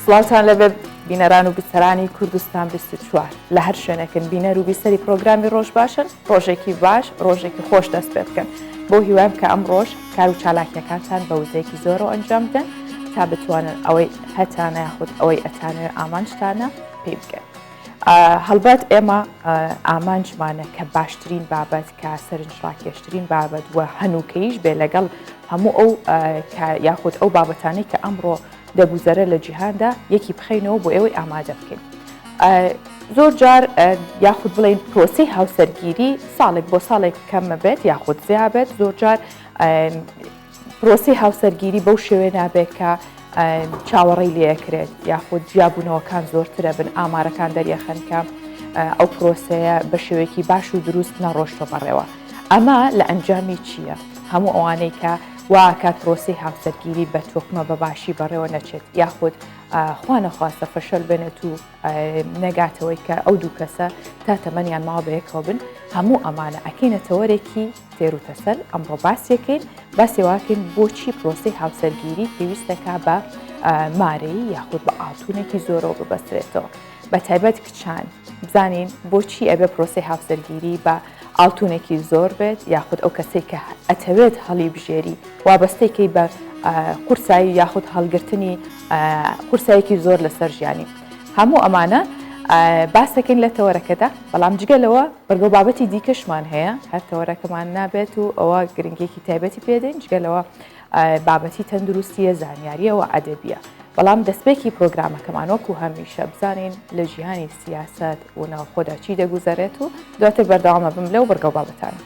سڵاوتان لەبێ بینەران و بیسەرانی کوردستان 24 لە هەر شوێنێکن بینەر و بیسەری پرۆگرامی ڕۆژ باشن ڕۆژێکی باش ڕۆژێکی خۆش دەست پێ بکەن بۆ هیوام کە ئەم ڕۆژ کار و چالاکیەکانتان بە وزەیەکی زۆرەوە ئەنجام بدەن تا بتوانن ئەوەی هەتانە یاخود ئەوەی ئەتانەوێ ئامانجتانە پێی بگەن. هەڵبەت ئێمە ئامانجمانە کە باشترین بابەت کە سەرنجڕاکێشترین بابەت و هەنووکەیش بێ لەگەڵ هەموو ئەو یاخود ئەو بابەتانەی کە ئەمڕۆ دەگوزەرە لە جیهاندا یەکی بخەینەوە بۆ ئێوەی ئامادە بکەین. زۆر جار یاخود بڵین پرۆسی هاوسەرگیری ساڵێک بۆ ساڵێک کەمە بێت یاخود زیابێت زۆر جار پرۆسەی هاوسەرگیری بەو شێوەیە نابێت کە چاوەڕێی لێکرێت یاخود جیابوونەوەکان زۆرترە بن ئامارەکان دەریەخەن کە ئەو پرۆسەیە بە شێوەیەکی باش و دروست نەڕۆشتە بەڕێوە ئەمە لە ئەنجامی چییە؟ هەموو ئەوانەی کە واکات پرۆسی هاوسەرگیری بە تۆکمە بە باشی بەڕێوە نەچێت یاخود خوا نەخواستە فەشەل بێنێت و نەگاتەوەی کە ئەو دوو کەسە تا تەمەنیان ماوە بەیەکەوە بن هەموو ئەمانە ئەکەینە تەوەرێکی تێر و تەسەل ئەمڕۆ باسیەکەین باسی واکەین بۆچی پرۆسەی هاوسەرگیری پێویستەکە بە مارەیی یاخود بە ئاڵتونێکی زۆرەوە ببەسترێتەوە بە تایبەت کچان بزانین بۆچی ئەبێ پرۆسەی هاوسەرگیری بە ئاڵتونێکی زۆر بێت یاخود ئەو کەسێک کە ئەتەوێت هەڵی بژێری وابەستەیکەی بە قورسایی یاخود هەڵگرتنی قورسایەکی زۆر لەسەر ژیانی هەموو ئەمانە باسەکەین لە تەوەرەکەدا بەڵام جگە لەوە بەرگە و بابەتی دیکەشمان هەیە هەر تەوەرەکەمان نابێت و ئەوە گرنگێکی تایبەتی پێدەین جگە لەوە بابەتی تەندروستیە زانیاریەوە ئەدەبیە بەڵام دەستپێکی پرۆگرامەکەمان وەکو هەمیشە بزانین لە جیهانی سیاسەت و ناوخۆدا چی دەگوزەرێت و دواتر بەردەوامە بم لەو بڕگە و بابەتانە.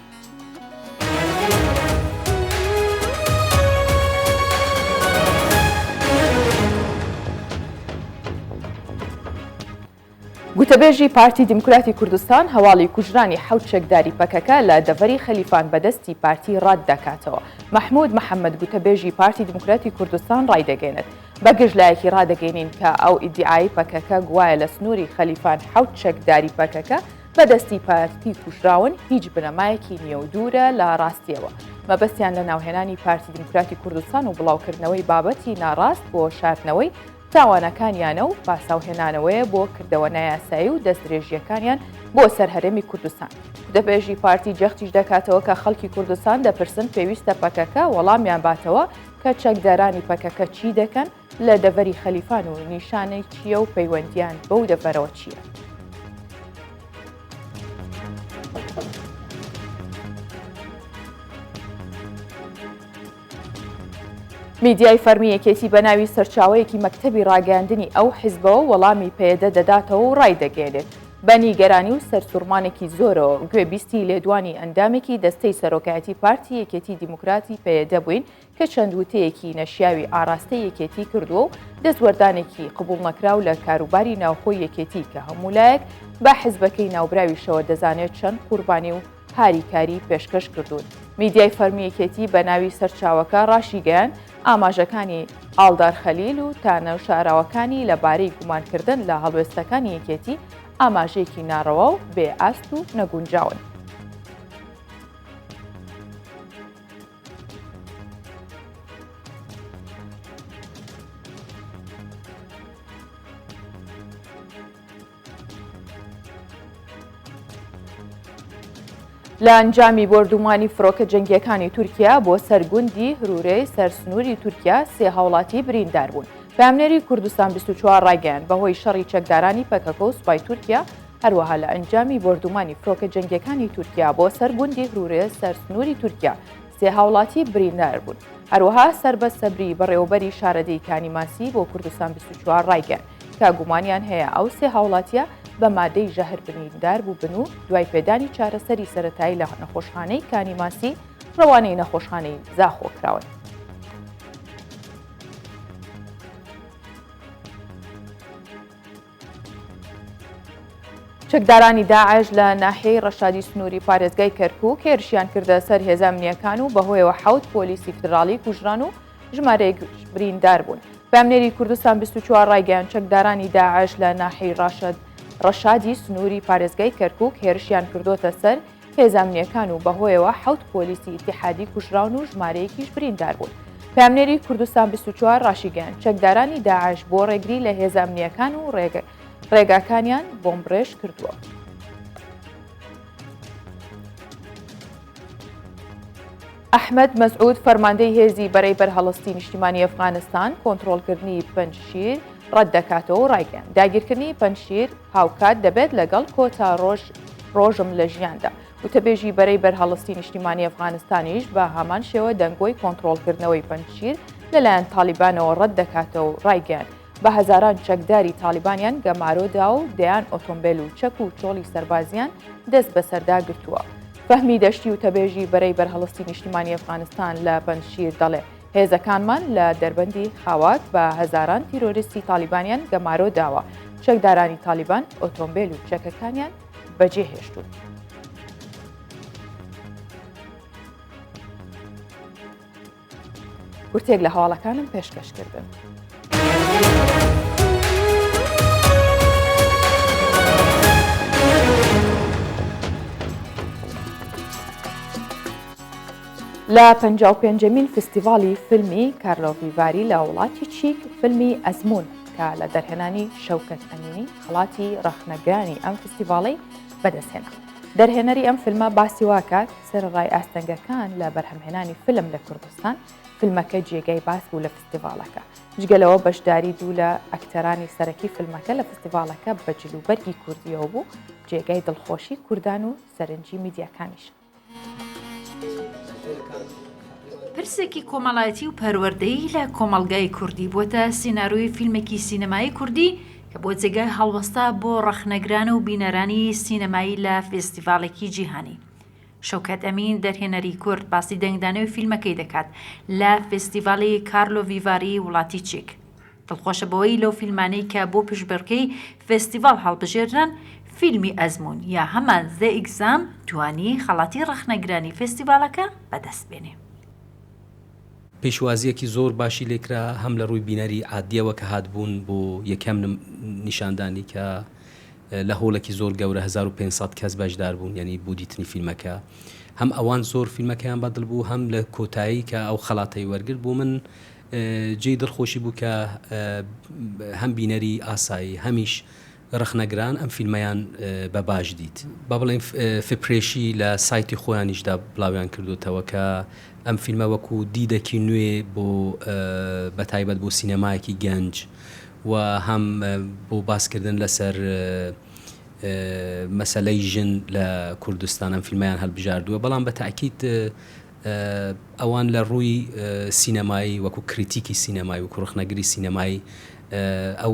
گوتەبێژی پارتی دیموکراتی کوردستان هەواڵی کوژرانی حەوت چەکداری پەکەکە لە دەڤەری خەلیفان بەدەستی پارتی ڕەت دەکاتەوە. مەحمود محەمەد گوتەبێژی پارتی دیموکراتی کوردستان ڕایدەگەیەنێت، بە گشت لایەکی ڕادەگەینین کە ئەو ئیدیعای پەکەکە گوایە لە سنووری خەلیفان حەوت چەکداری پەکەکە بە دەستی پارتی کوژراون هیچ بنەمایەکی نییە و دوورە لە ڕاستییەوە. مەبەستیان لە ناوهێنانی پارتی دیموکراتی کوردستان و بڵاوکردنەوەی بابەتی ناڕاست بۆ شاردنەوەی تاوانەکانیانە و پاساوهێنانەوەیە بۆ کردەوە نایاسایی و دەستدرێژییەکانیان بۆ سەر هەرێمی کوردستان. گوتەبێژی پارتی جەختیش دەکاتەوە کە خەڵکی کوردستان دەپرسن پێویستە پەکەکە وەڵامیان باتەوە کە چەکدارانی پەکەکە چی دەکەن لە دەڤەری خەلیفان و نیشانەی چییە و پەیوەندییان بەو دەڤەرەوە چییە. میدیای فەرمی یەکێتی بە ناوی سەرچاوەیەکی مەکتەبی ڕاگەیاندنی ئەو حیزبەوە وەڵامی پەیەدە دەداتەوە و ڕایدەگەیەنێت، بە نیگەرانی و سەرسوڕمانێکی زۆرەوە گوێبیستی لێدوانی ئەندامێکی دەستەی سەرۆکایەتی پارتی یەکێتی دیموکراتی پەیەدە بووین کە چەند وتەیەکی نەشیاوی ئاراستەی یەکێتی کردووە و دەستوەردانێکی قبوڵنەکراو لە کاروباری ناوخۆی یەکێتی کە هەموو لایەک بە حزبەکەی ناوبراویشەوە دەزانێت چەند قوربانی و هاریکاری پێشکەش کردوون. میدیای فەرمی یەکێتی بە ناوی سەرچاوەکە ڕاشیگەیاند، ئاماژەکانی ئاڵدار خەلیل و تانە شاراوەکانی لە بارەی گومانکردن لە هەڵوێستەکانی یەکێتی ئاماژەیەکی ناڕەوا و بێ ئاست و نەگونجاون. لە ئەنجامی بۆردومانی فڕۆکە جەنگیەکانی تورکیا بۆ سەر گوندی هرورەی سەر سنووری تورکیا سێ هاوڵاتی بریندار بوون. پەیامنێری کوردستان 24 ڕایگەیاند بەهۆی شەڕی چەکدارانی پەکەکە و سوپای تورکیا هەروەها لە ئەنجامی بۆردومانی فڕۆکە جەنگیەکانی تورکیا بۆ سەر گوندی هرورێ سەر سنووری تورکیا سێ هاوڵاتی بریندار بوون. هەروەها سەربەست سەبری بەڕێوەبەری شارەدێی کانی ماسی بۆ کوردستان 24 ڕایگەیاند کە گومانیان هەیە ئەو سێ هاوڵاتیە بە مادەی ژەهر بریندار بووبن و دوای پێدانی چارەسەری سەرەتایی لە نەخۆشخانەی کانی ماسی ڕەوانەی نەخۆشخانەی زاخۆ کراون. چەکدارانی داعش لە ناحیەی ڕەشادی سنووری پارێزگای کەرکووک هێرشیان کردە سەر هێزە ئەمنییەکان و بەهۆیەوە حەوت پۆلیسی فیدراڵی کوژران و ژمارەیەک بریندار بوون. پەیامنێری کوردستان 24 ڕایگەیاند چەکدارانی داعش لە ناحیەی ڕاشد ڕەشادی سنووری پارێزگای کەرکووک هێرشیان کردۆتە سەر هێزە ئەمنییەکان و بەهۆیەوە حەوت پۆلیسی ئیتیحادی کوژراون و ژمارەیەکیش بریندار بوون. پەیامنێری کوردستان 24 ڕاشیگەیاند، چەکدارانی داعش بۆ ڕێگری لە هێزە ئەمنییەکان و ڕێگاکانیان بۆمبڕێژ کردووە. ئەحمەد مەسعود فەرماندەی هێزی بەرەی بەرهەڵستی نیشتیمانی ئەفغانستان کۆنترۆڵکردنی پەنجشیر ڕەت دەکاتەوە و ڕایگەیاند داگیرکردنی پەنجشیر هاوکات دەبێت لەگەڵ کۆتا ڕۆژ ڕۆژم لە ژیاندا. وتەبێژی بەرەی بەرهەڵستی نیشتیمانی ئەفغانستانیش بە هەمان شێوە دەنگۆی کۆنترۆڵکردنەوەی پەنجشیر لەلایەن تاڵیبانەوە ڕەت دەکاتەوە و ڕایگەیاند بە هەزاران چەکداری تاڵیبانیان گەمارۆ دا و دەیان ئۆتۆمبێل و چەک و چۆڵی سەربازیان دەست بەسەردا گرتووە. فەهمی دەشتی وتەبێژی بەرەی بەرهەڵستی نیشتیمانی ئەفغانستان لە پەنجشیر دەڵێ، هێزەکانمان لە دەربەندی خاواک بە هەزاران تیرۆریستی تاڵیبانیان گەمارۆ داوە، چەکدارانی تاڵیبان ئۆتۆمبێل و چەکەکانیان بەجێ هێشتوون. کورتێک لە هەواڵەکانم پێشکەش کردن. لە 55مین فستیڤاڵی فیلمی کارلۆڤیڤاری لە وڵاتی چیک فیلمی ئەزموون کە لە دەرهێنانی شەوکەت ئەمینی خەڵاتی ڕەخنەگرانی ئەم فستیڤاڵی بەدەستهێنا. دەرهێنەری ئەم فیلمە باسی واکات سەرەڕای ئاستەنگەکان لە بەرهەمهێنانی فیلم لە کوردستان، فیلمەکە جێگای باس بوو لە فستیڤاڵەکە. جگە لەوە بەشداری دوو لە ئەکتەرانی سەرەکی فیلمەکە لە فستیڤاڵەکە بە جلوبەرگی کوردییەوە بوو، جێگای دڵخۆشی کوردان و سەرنجی میدیاکانیش. پرسێکی کۆمەڵایەتی و پەروەردەیی لە کۆمەڵگای کوردی بووەتە سینارۆی فیلمێکی سینەمایی کوردی کە بۆ جێگای هەڵوەستە بۆ ڕەخنەگران و بینەرانی سینەمایی لە فێستیڤاڵێکی جیهانی. شەوکەت ئەمین دەرهێنەری کورد باسی دەنگدانەوەی فیلمەکەی دەکات لە فێستیڤاڵی کارلۆ ڤیڤاری وڵاتی چیک. دڵخۆشە بەوەی لەو فیلمانەی کە بۆ پشبڕکێی فێستیڤاڵ هەڵبژێردران، فیلمی ئەزموون یا هەمان The Exam توانی خەڵاتی ڕەخنەگرانی فێستیڤاڵەکە بەدەست بێنێ. پێشوازییەکی زۆر باشی لێکرا هەم لە ڕووی بینەری عادییەوە کە هاتبوون بۆ یەکەم نیشاندانی کە لە هۆڵێکی زۆر گەورە 1500 کەس بەشدار بوون یعنی بۆ دیتنی فیلمەکە هەم ئەوان زۆر فیلمەکەیان بەدڵ بوو هەم لە کۆتایی کە ئەو خەڵاتەی وەرگرت بۆ من جێی دڵخۆشی بوو کە هەم بینەری ئاسایی هەمیش ڕەخنەگران ئەم فیلمەیان بە باش دیت. با بڵێین فپرێشی لە سایتی خۆیانیشدا بڵاویان کردۆتەوە کە ئەم فیلمە وەکو دیدەکی نوێ بۆ بە تایبەت بۆ سینەمایەکی گەنج و هەم بۆ باسکردن لەسەر مەسەلەی ژن لە کوردستان ئەم فیلمەیان هەلبژاردووە بەڵام بە تەئکید ئەوان لە ڕووی سینەمایی وەکو کریتیکی سینەمایی وەکو ڕەخنەگری سینەمایی ئەو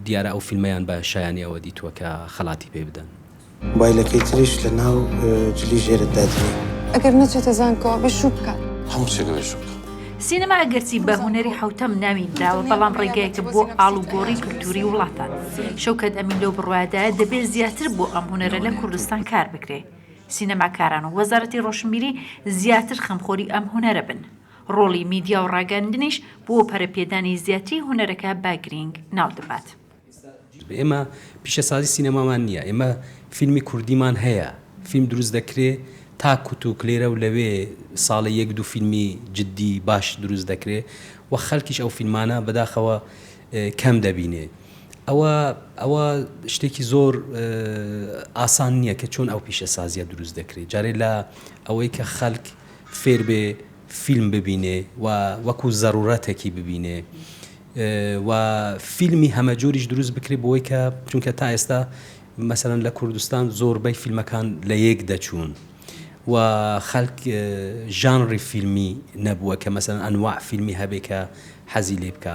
دیارە ئەو فیلمەیان بە شایانی ئەوە دیتووە کە خەڵاتی پێ بدەن. مۆبایلەکەی تریش لە ناو جلی ژێرت دادنێ. ئەگەر نەچێتە زانکۆ ئەبێ شوو بکات. هەموو شتێک ئەبێ شوو بکات. سینەما ئەگەرچی بە هونەری حەوتەم ناوی نراوە، بەڵام ڕێگایەکە بۆ ئاڵوگۆڕی کلتوری وڵاتان. شەوکەت ئەمین لەو بڕوایەدایە دەبێ زیاتر بۆ ئەم هونەرە لە کوردستان کار بکرێ. سینەماکاران و وەزارەتی ڕۆشنبیری زیاتر خەمخۆری ئەم هونەرە بن. ڕۆڵی میدیا و ڕاگەندنیش بۆ پەرەپێدانی زیاتری هونەرەکە بە گرینگ ناودەبات. ئێمە پیشەسازی سینەمامان نییە، ئێمە فیلمی کوردیمان هەیە، فیلم دروست دەکرێ تا کوتوک لێرە و لەوێ ساڵێ یەک دوو فیلمی جدی باش دروست دەکرێ و خەلکیش ئەو فیلمانە بەداخەوە کەم دەبینێ. ئەوە ئەوە شتێکی زۆر ئاسان نییە کە چۆن ئەو پیشەسازیە دروست دەکرێت جارێ لە ئەوەی کە خەلک فێر بێ فیلم ببینێ و وەکو زەرورەتێکی ببینێ و فیلمی هەمەجۆریش دروست بکرێ بۆی کە چونکە تا ئێستا مەسەلەن لە کوردستان زۆربەی فیلمەکان لە یەک دەچوون و خەلک ژانری فیلمی نەبووە کە مەسەلەن ئەنواع فیلمی هەبێ کە حەزی لێ بکا.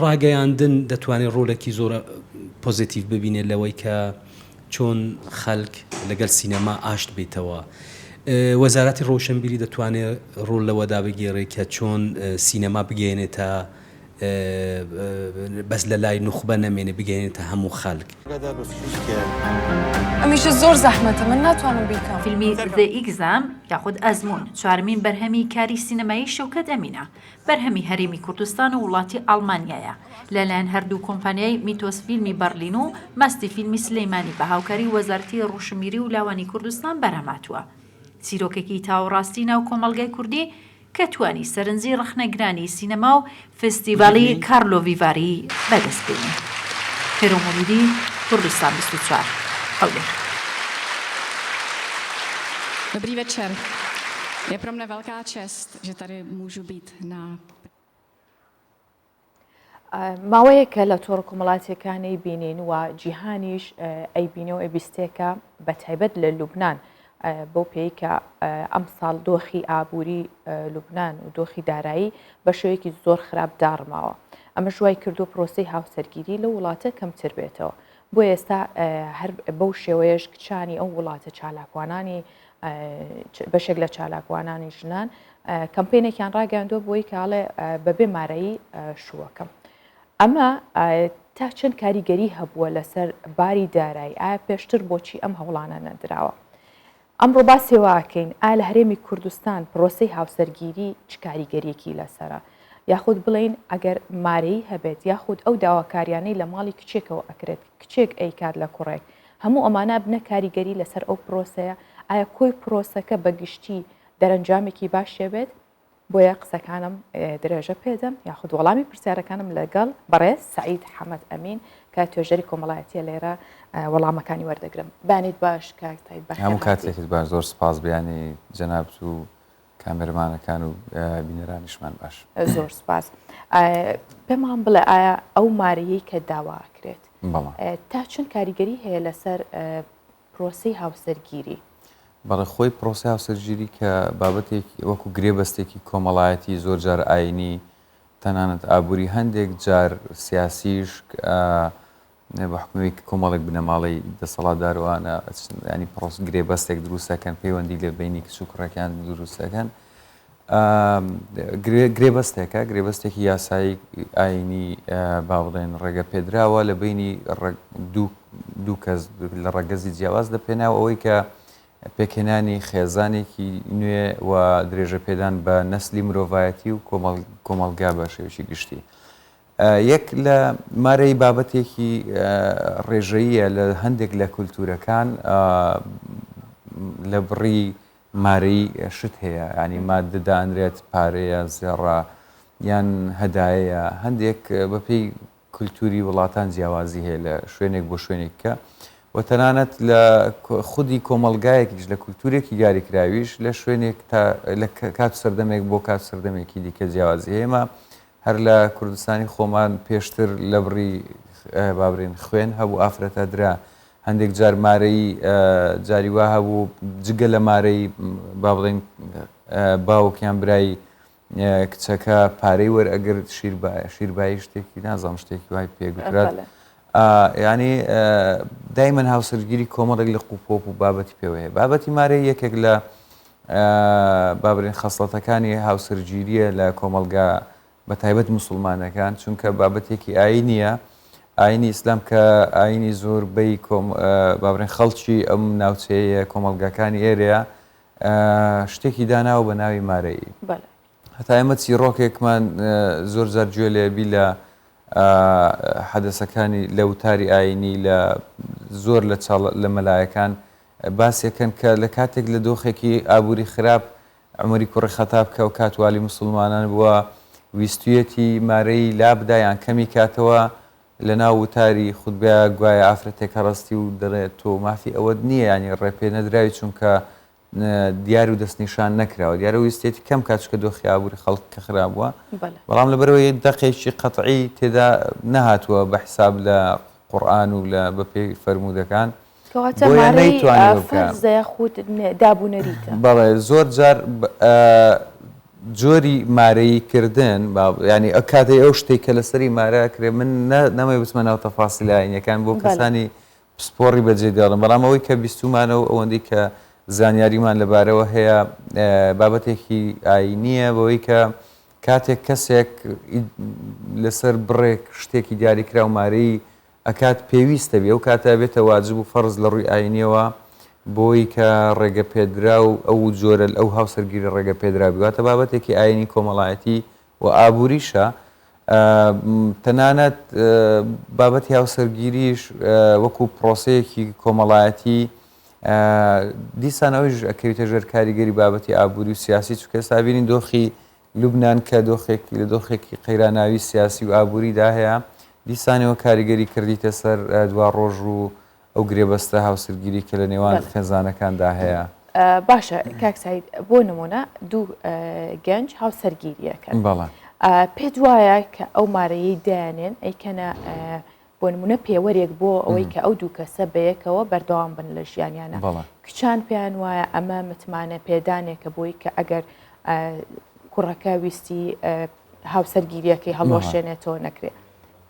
ڕاگەیاندن دەتوانێت ڕۆلێکی زۆر پۆزیتیڤ ببینێت لەوەی کە چۆن خەلک لەگەل سینەما ئاشت بێتەوە. وەزارەتی ڕۆشنبیری دەتوانێت ڕۆل لەوەدا بگێڕێ کە چۆن سینەما بگەیەنێتە بەس لە لای نوخبە نەمێنێ بگەیەنێتە هەموو خەلک. ئەمیشە زۆر زەحمەتە من ناتوانم بیکەم. فیلمی The Exam یاخود ئەزموون چوارەمین بەرهەمی کاری سینەمایی شەوکەت ئەمینە، بەرهەمی هەرێمی کوردستان و وڵاتی ئەڵمانیایە، لەلایەن هەردوو کۆمپانیای میتۆس فیلمی بەڕلین و مەستی فیلمی سلێمانی بە هاوکاری وەزارەتی ڕۆشنبیری و لاوانی کوردستان بەرهەم هاتووە. چیرۆکێکی تاو ڕاستی ناو کۆمەڵگای کوردی. کە توانی سەرنجی ڕەخنەگرانی سینەما و فستیڤاڵی کارلۆڤیڤاری بەدەست بێنێ. هێرۆ مۆلودی، کوردستان 24، هەولێر. Dobrý večer. Je pro mne velká čest, že tady můžu být na ماوەیەکە لە تۆڕە کۆمەڵاتیەکانی بینین و جیهانیش ئەیبینێ و ئەیبیستێکە بە تایبەت لە لوبناان بەو پێی کە ئەمساڵ دۆخی ئابووری لوبناان و دۆخی دارایی بە شێوەیەکی زۆر خراپ داڕماوە ئەمەش وای کردو پرۆسەی هاوسەرگیری لەو وڵاتە کەمتر بێتەوە بۆ ئێستا هەر بەو شێوەیەش کچانی ئەو وڵاتە چالاکوانانی بەشێک لە چالاکوانانی ژنان کەمپینێکیان ڕاگەیاندووە بۆی کە ئەڵێ بەبێ مارەیی شووەکەم. ئەمە تا چەند کاریگەری هەبووە لەسەر باری دارایی ئایا پێشتر بۆچی ئەم هەوڵانە نەدراوە؟ ئەمڕۆ باسی واکەین ئایا لە هەرێمی کوردستان پرۆسەی هاوسەرگیری چ کاریگەریەکی لەسەرە؟ یاخود بڵین ئەگەر مارەیی هەبێت یاخود ئەو داواکاریانەی لە ماڵی کچێکەوە ئەکرێت کچێک ئەیکات لە کوڕێک هەموو ئەمانە بنە کاریگەری لەسەر ئەو پرۆسەیە ئایا کۆی پرۆسەکە بە گشتی دەرەنجامێکی باشی بێت بۆیە قسەکانم درێژە پێدەم یاخود وەڵامی پرسیارەکانم لەگەڵ بەڕێز سعید حەمەد ئەمین کە توێژەری کۆمەڵایەتیە لێرە وەڵامەکانی وەردەگرم بانیت باش کاک سعید بەخێر هەموو کاتێکت باش زۆر سپاس بیانی جەنابت و کامێرمانەکان و بینەرانیشمان باش زۆر سپاس پێمان بڵێ ئایا ئەو مارەیەی کە داوا کرێت تا چەند کاریگەری هەیە لەسەر پرۆسەی هاوسەرگیری؟ بەڵێ خۆی پرۆسەی هاوسەرگیری کە بابەتێک وەکو گرێبەستێکی کۆمەڵایەتی زۆر جار ئاینی تەنانەت ئابووری هەندێک جار سیاسیش بە حکومەوەی کۆمەڵێک بنەماڵەی دەسەڵاتداروانە ینی پرۆس گرێبەستێک دروستەکەن پەیوەندی لە بینی کچ و کوڕەکان دروستەکەن گرێبەستێکە، گرێبەستێکی یاسایی ئایینی با بڵێن ڕێگە پێدراوە لە بینی دوو کەس لە ڕەگەزی جیاواز لە پێناو ئەوەی کە پێکهێنانی خێزانێکی نوێ و درێژە پێدان بە نەسلی مرۆڤایەتی و کۆمەڵگا بە شێوەیەکی گشتی. یەک لە مارەی بابەتێکی ڕێژەییە لە هەندێک لە کولتوورەکان لە بڕی مارەی شت هەیە یانی ماددە دانرێت پارەیە زێڕە یان هەدایەیە هەندێک بەپێی کولتوری وڵاتان جیاوازی هەیە لە شوێنێک بۆ شوێنێک کە و تەنانەت لە خودی کۆمەڵگایەکیش لە کولتورێکی دیاریکراویش لە شوێنێک تا لە کات سەردەمێک بۆ کات سەردەمێکی دیکە جیاوازی هەیە ئێمە هەر لە کوردستانی خۆمان پێشتر لە بڕی بابرێن خوێن هەبوو ئافرەتە درا هەندێک جار مارەیی جاری وا هەبوو جگە لە مارەی با بڵێن باوک یان برای کچەکە پارەی وەرئەگرت شیربایی شتێکی نازانم شتێکی وای پێگوترات ینی دایمەن هاوسەرگیری کۆمەڵێک لە قوپۆپ و بابەتی پێوە هەیە بابەتی مارەی یەکێک لە بابرین خەسڵەتەکانی هاوسەرگیریە لە کۆمەڵگا بە تایبەت موسڵمانەکان چونکە بابەتێکی ئاینیە ئاینی ئیسلام کە ئاینی زۆربەی بابرێن خەڵکی ئەم ناوچەیە کۆمەڵگاکانی ئێرەیە شتێکی داناوە بە ناوی مارەیی هەتا ئێمە چیڕۆکێکمان زۆر جار گوێ لێبی لە حەدەسەکانی لە وتاری ئاینی لە زۆر لە چاڵ لە مەلایەکان باسیەکەن کە لە کاتێک لە دۆخێکی ئابووری خراپ عومەری کوڕی خەتاب کە ئەوکات والی موسڵمانان بووە ویستویەتی مارەیی لابدا یان کەمی کاتەوە، لەناو وتاری خوتبەیا گوایە ئافرەتێک هەڕستی و دەڵێ تۆ مافی ئەوەت نییە یانی ڕێ پێ نەدراوی چونکە دیار و دەستنیشان نەکراوە دیارە ویستێتی کەم کات چونکە دۆخی ئابووری خەڵک کە خراپ بووە بەڵام لەبەرئەوەی دەقێکی قەتعی تێدا نەهاتووە بە حساب لە قورئان و لە بەپێی فەرموودەکان کەواتە بۆیە مارەی نەیتوانیوە بکا. فەرزە یاخود داب و نەریتە؟ بەڵێ زۆر جار جۆری مارەیی کردن یانی ئەو کاتەی ئەو شتەی کە لەسەری مارە ئەکرێ من نامەوێ بچمە ناو تەفاسیلە ئاینیەکان بۆ کەسانی پسپۆڕی بەجێ دێڵم بەڵام ئەوەی کە بیستومانە و ئەوەندەی کە زانیاریمان لەبارەوە هەیە بابەتێکی ئاینییە بەوەی کە کاتێک کەسێک لەسەر بڕێک شتێکی دیاریکراو مارەی ئەکات پێویستە بی ئەو کاتە ئەبێتە واجب و فەرز لە ڕووی ئاینیەوە بۆی کە ڕێگە پێدراو ئەو جۆرە ئەو هاوسەرگیری ڕێگە پێدراو بی واتە بابەتێکی ئاینی کۆمەڵایەتی و ئابووریشە تەنانەت بابەتی هاوسەرگیریش وەکو پرۆسەیەکی کۆمەڵایەتی. دیسان ئەویش ئەکەویتە ژێر کاریگەری بابەتی ئابووری و سیاسی چونکە ئێستا بینین دۆخی لوبناان کە دۆخێکی لە دۆخێکی قەیراناوی سیاسی و ئابووریدا هەیە دیسانەوە کاریگەری کردیتە سەر دوا ڕۆژ و ئەو گرێبەستە هاوسەرگیری کە لە نێوان خێزانەکاندا هەیە. باشە کاک سعید بۆ نمونە دوو گەنج هاوسەرگیریەکەن پێت وایە کە ئەو مارەیەی دایانێن ئەیکەنە بۆ نمونە پێوەرێک بۆ ئەوەی کە ئەو دوو کەسە بەیەکەوە بەردەوام بن لە ژیانیانە کچان پێیان وایە ئەمە متمانە پێدانێکە بۆی کە ئەگەر کوڕەکە ویستی هاوسەرگیریەکەی هەڵوەشێنێتەوە نەکرێت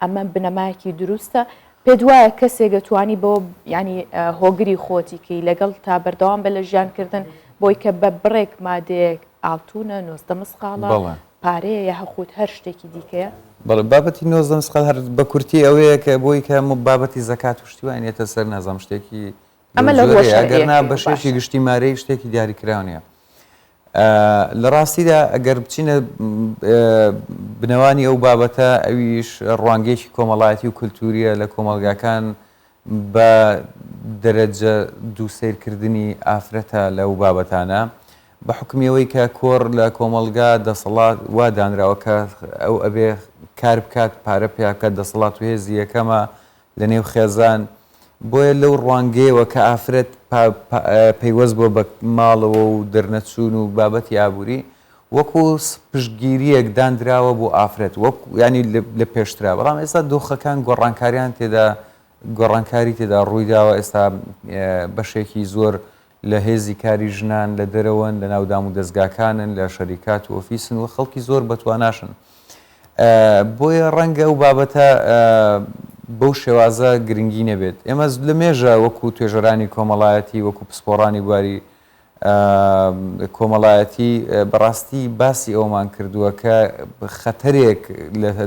ئەمە بنەمایەکی دروستە؟ پێت وایە کەسێک ئەتوانی بۆ یانی هۆگری خۆتی کەی لەگەڵ تا بەردەوام بە لە ژیان کردن بۆی کە بە بڕێک مادەیەک ئاڵتونە 19 مسقاڵە پارەیە یاخود هەر شتێکی دیکەیە؟ بەڵێ بابەتی 19 مسقال هەر بە کورتی ئەوەیە کە بۆی کە بابەتی زەکات و شتی وای نێتە سەر نازانم شتێکی ئەمە لە ڕووە ئەگەر نا بە شێوەیەکی گشتی مارەی شتێکی دیاریکراو نییە. لە ڕاستیدا ئەگەر بچینە بنەوانی ئەو بابەتە ئەویش ڕوانگەیەکی کۆمەڵایەتی و کولتوریە لە کۆمەڵگاکان بە دەرەجە دوو سەیرکردنی ئافرەتە لەو بابەتانە بە حوکمی ئەوەی کە کۆڕ لە کۆمەڵگا دەسەڵات وا دانراوە کە ئەو ئەبێ کار بکات پارە پیا بکات دەسەڵات و هێزی یەکەمە لە نێو خێزان، بۆیە لەو ڕوانگەیەوە کە ئافرەت پەیوەست بووە بە ماڵەوە و دەرنەچوون و بابەتی ئابووری وەکو پشتگیرییەک داندراوە بۆ ئافرەت وەک یانی لە پێشترا، بەڵام ئێستا دۆخەکان گۆڕانکاریان تێدا گۆڕانکاری تێدا ڕوویداوە ئێستا بەشێکی زۆر لە هێزی کاری ژنان لە دەرەوەن، لە ناو دامودەزگاکانن، لە شەریکات و ئۆفیسن و خەڵکی زۆر بەتواناشن. بۆیە ڕەنگە ئەو بابەتە بەو شێوازە گرنگی نەبێت. ئێمە لە مێژە وەکو توێژەرانی کۆمەڵایەتی، وەکو پسپۆڕانی بواری کۆمەڵایەتی بەڕاستی باسی ئەوەمان کردووە کە خەتەرێک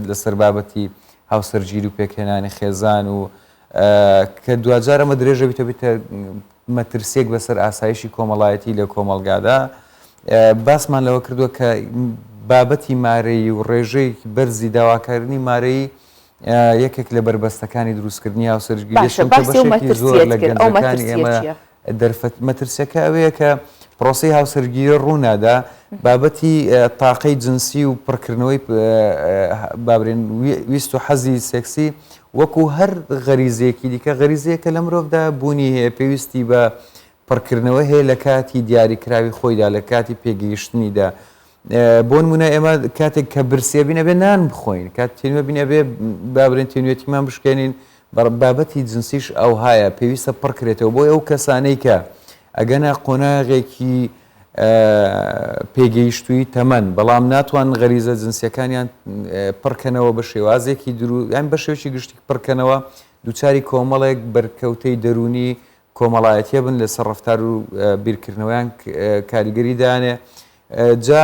لەسەر بابەتی هاوسەرگیری و پێکهێنانی خێزان و کە دواجار ئەمە درێژە بیتە بیتە مەترسیەک بەسەر ئاسایشی کۆمەڵایەتی لە کۆمەڵگادا باسمان لەوە کردووە کە بابەتی مارەیی و ڕێژەیەکی بەرزی داواکردنی مارەیی یەکێک لە بەربەستەکانی دروستکردنی هاوسەرگیری چونکە بەشێکی زۆر لە گەنجەکانی ئێمە دەرفەت مەترسیەکە ئەوەیە کە پرۆسەی هاوسەرگیری ڕوونادا بابەتی تاقەی جنسی و پڕکردنەوەی بابرێن ویست و حەزی سێکسی وەکو هەر غەریزەیەکی دیکە غەریزەیەکە لە مرۆڤدا بوونی هەیە پێویستی بە پڕکردنەوە هەیە لە کاتی دیاریکراوی خۆیدا لە کاتی پێگەیشتنیدا بۆ نمونە ئێمە کاتێک کە برسیە بین ئەبێ نان بخۆین کات تێنوە بین ئەبێ بابرێن تێنوێتیمان بشکێنین بابەتی جنسیش ئەوهایە پێویستە پڕکرێتەوە بۆی ئەو کەسانەی کە ئەگەنە قۆناغێکی پێگەیشتووی تەمەن بەڵام ناتوان غەریزە جنسیەکانیان پڕکەنەوە بە شێوازێکی درو یان بە شێوەیەکی گشتی پڕکەنەوە دووچاری کۆمەڵێک بەرکەوتەی دەروونی کۆمەڵایەتیە بن لەسەر ڕەفتار و بیرکردنەوەیان کاریگەری دانێ جا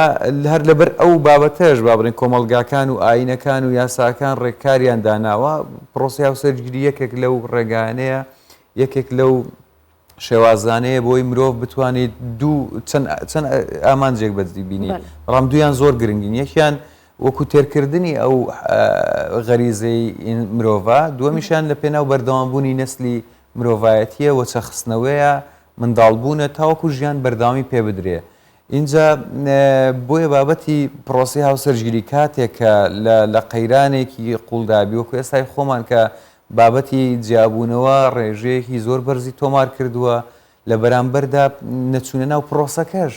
هەر لەبەر ئەو بابەتەش با بڵێین کۆمەڵگاکان و ئایینەکان و یاساکان ڕێککاریان داناوە پرۆسەی هاوسەرگیری یەکێک لەو ڕێگانەیە یەکێک لەو شێوازانەیە بۆی مرۆڤ بتوانیت دوو چەند چەند ئامانجێک بەدی بینی بەڵام دویان زۆر گرنگین یەکیان وەکو تێرکردنی ئەو غەریزەی مرۆڤە دووەمیشیان لە پێناو بەردەوامبوونی نەسلی مرۆڤایەتیە وەچەخستنەوەیە منداڵبوونە تاوەکو ژیان بەردەوامی پێ بدرێ ئینجا بۆیە بابەتی پرۆسەی هاوسەرگیری کاتێک کە لە لە قەیرانێکی قوڵدابی وەکو ئێستای خۆمان کە بابەتی جیابوونەوە ڕێژەیەکی زۆر بەرزی تۆمار کردووە لە بەرامبەردا نەچوونە ناو پرۆسەکەش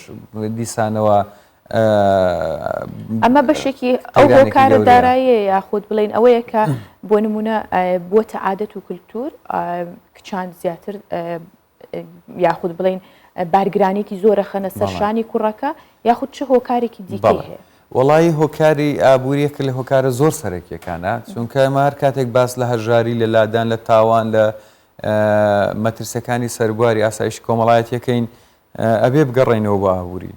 دیسانەوە ئەمە بەشێکی ئەو هۆکارە داراییە یاخود بڵین ئەوەیە کە بۆ نمونە بووەتە عادەت و کولتور کچان زیاتر یاخود بڵین بارگرانێکی زۆرە خەنە سەر شانی کوڕەکە یاخود چ هۆکارێکی دیکەی هەیە؟ وەڵایی هۆکاری ئابووری یەکێک لە هۆکارە زۆر سەرەکیەکانە چونکە ئێمە هەر کاتێک باس لە هەژاری لە لادان لە تاوان لە مەترسیەکانی سەربواری ئاسایشی کۆمەڵایەتیەکەین ئەبێ بگەڕێینەوە بۆ ئابووری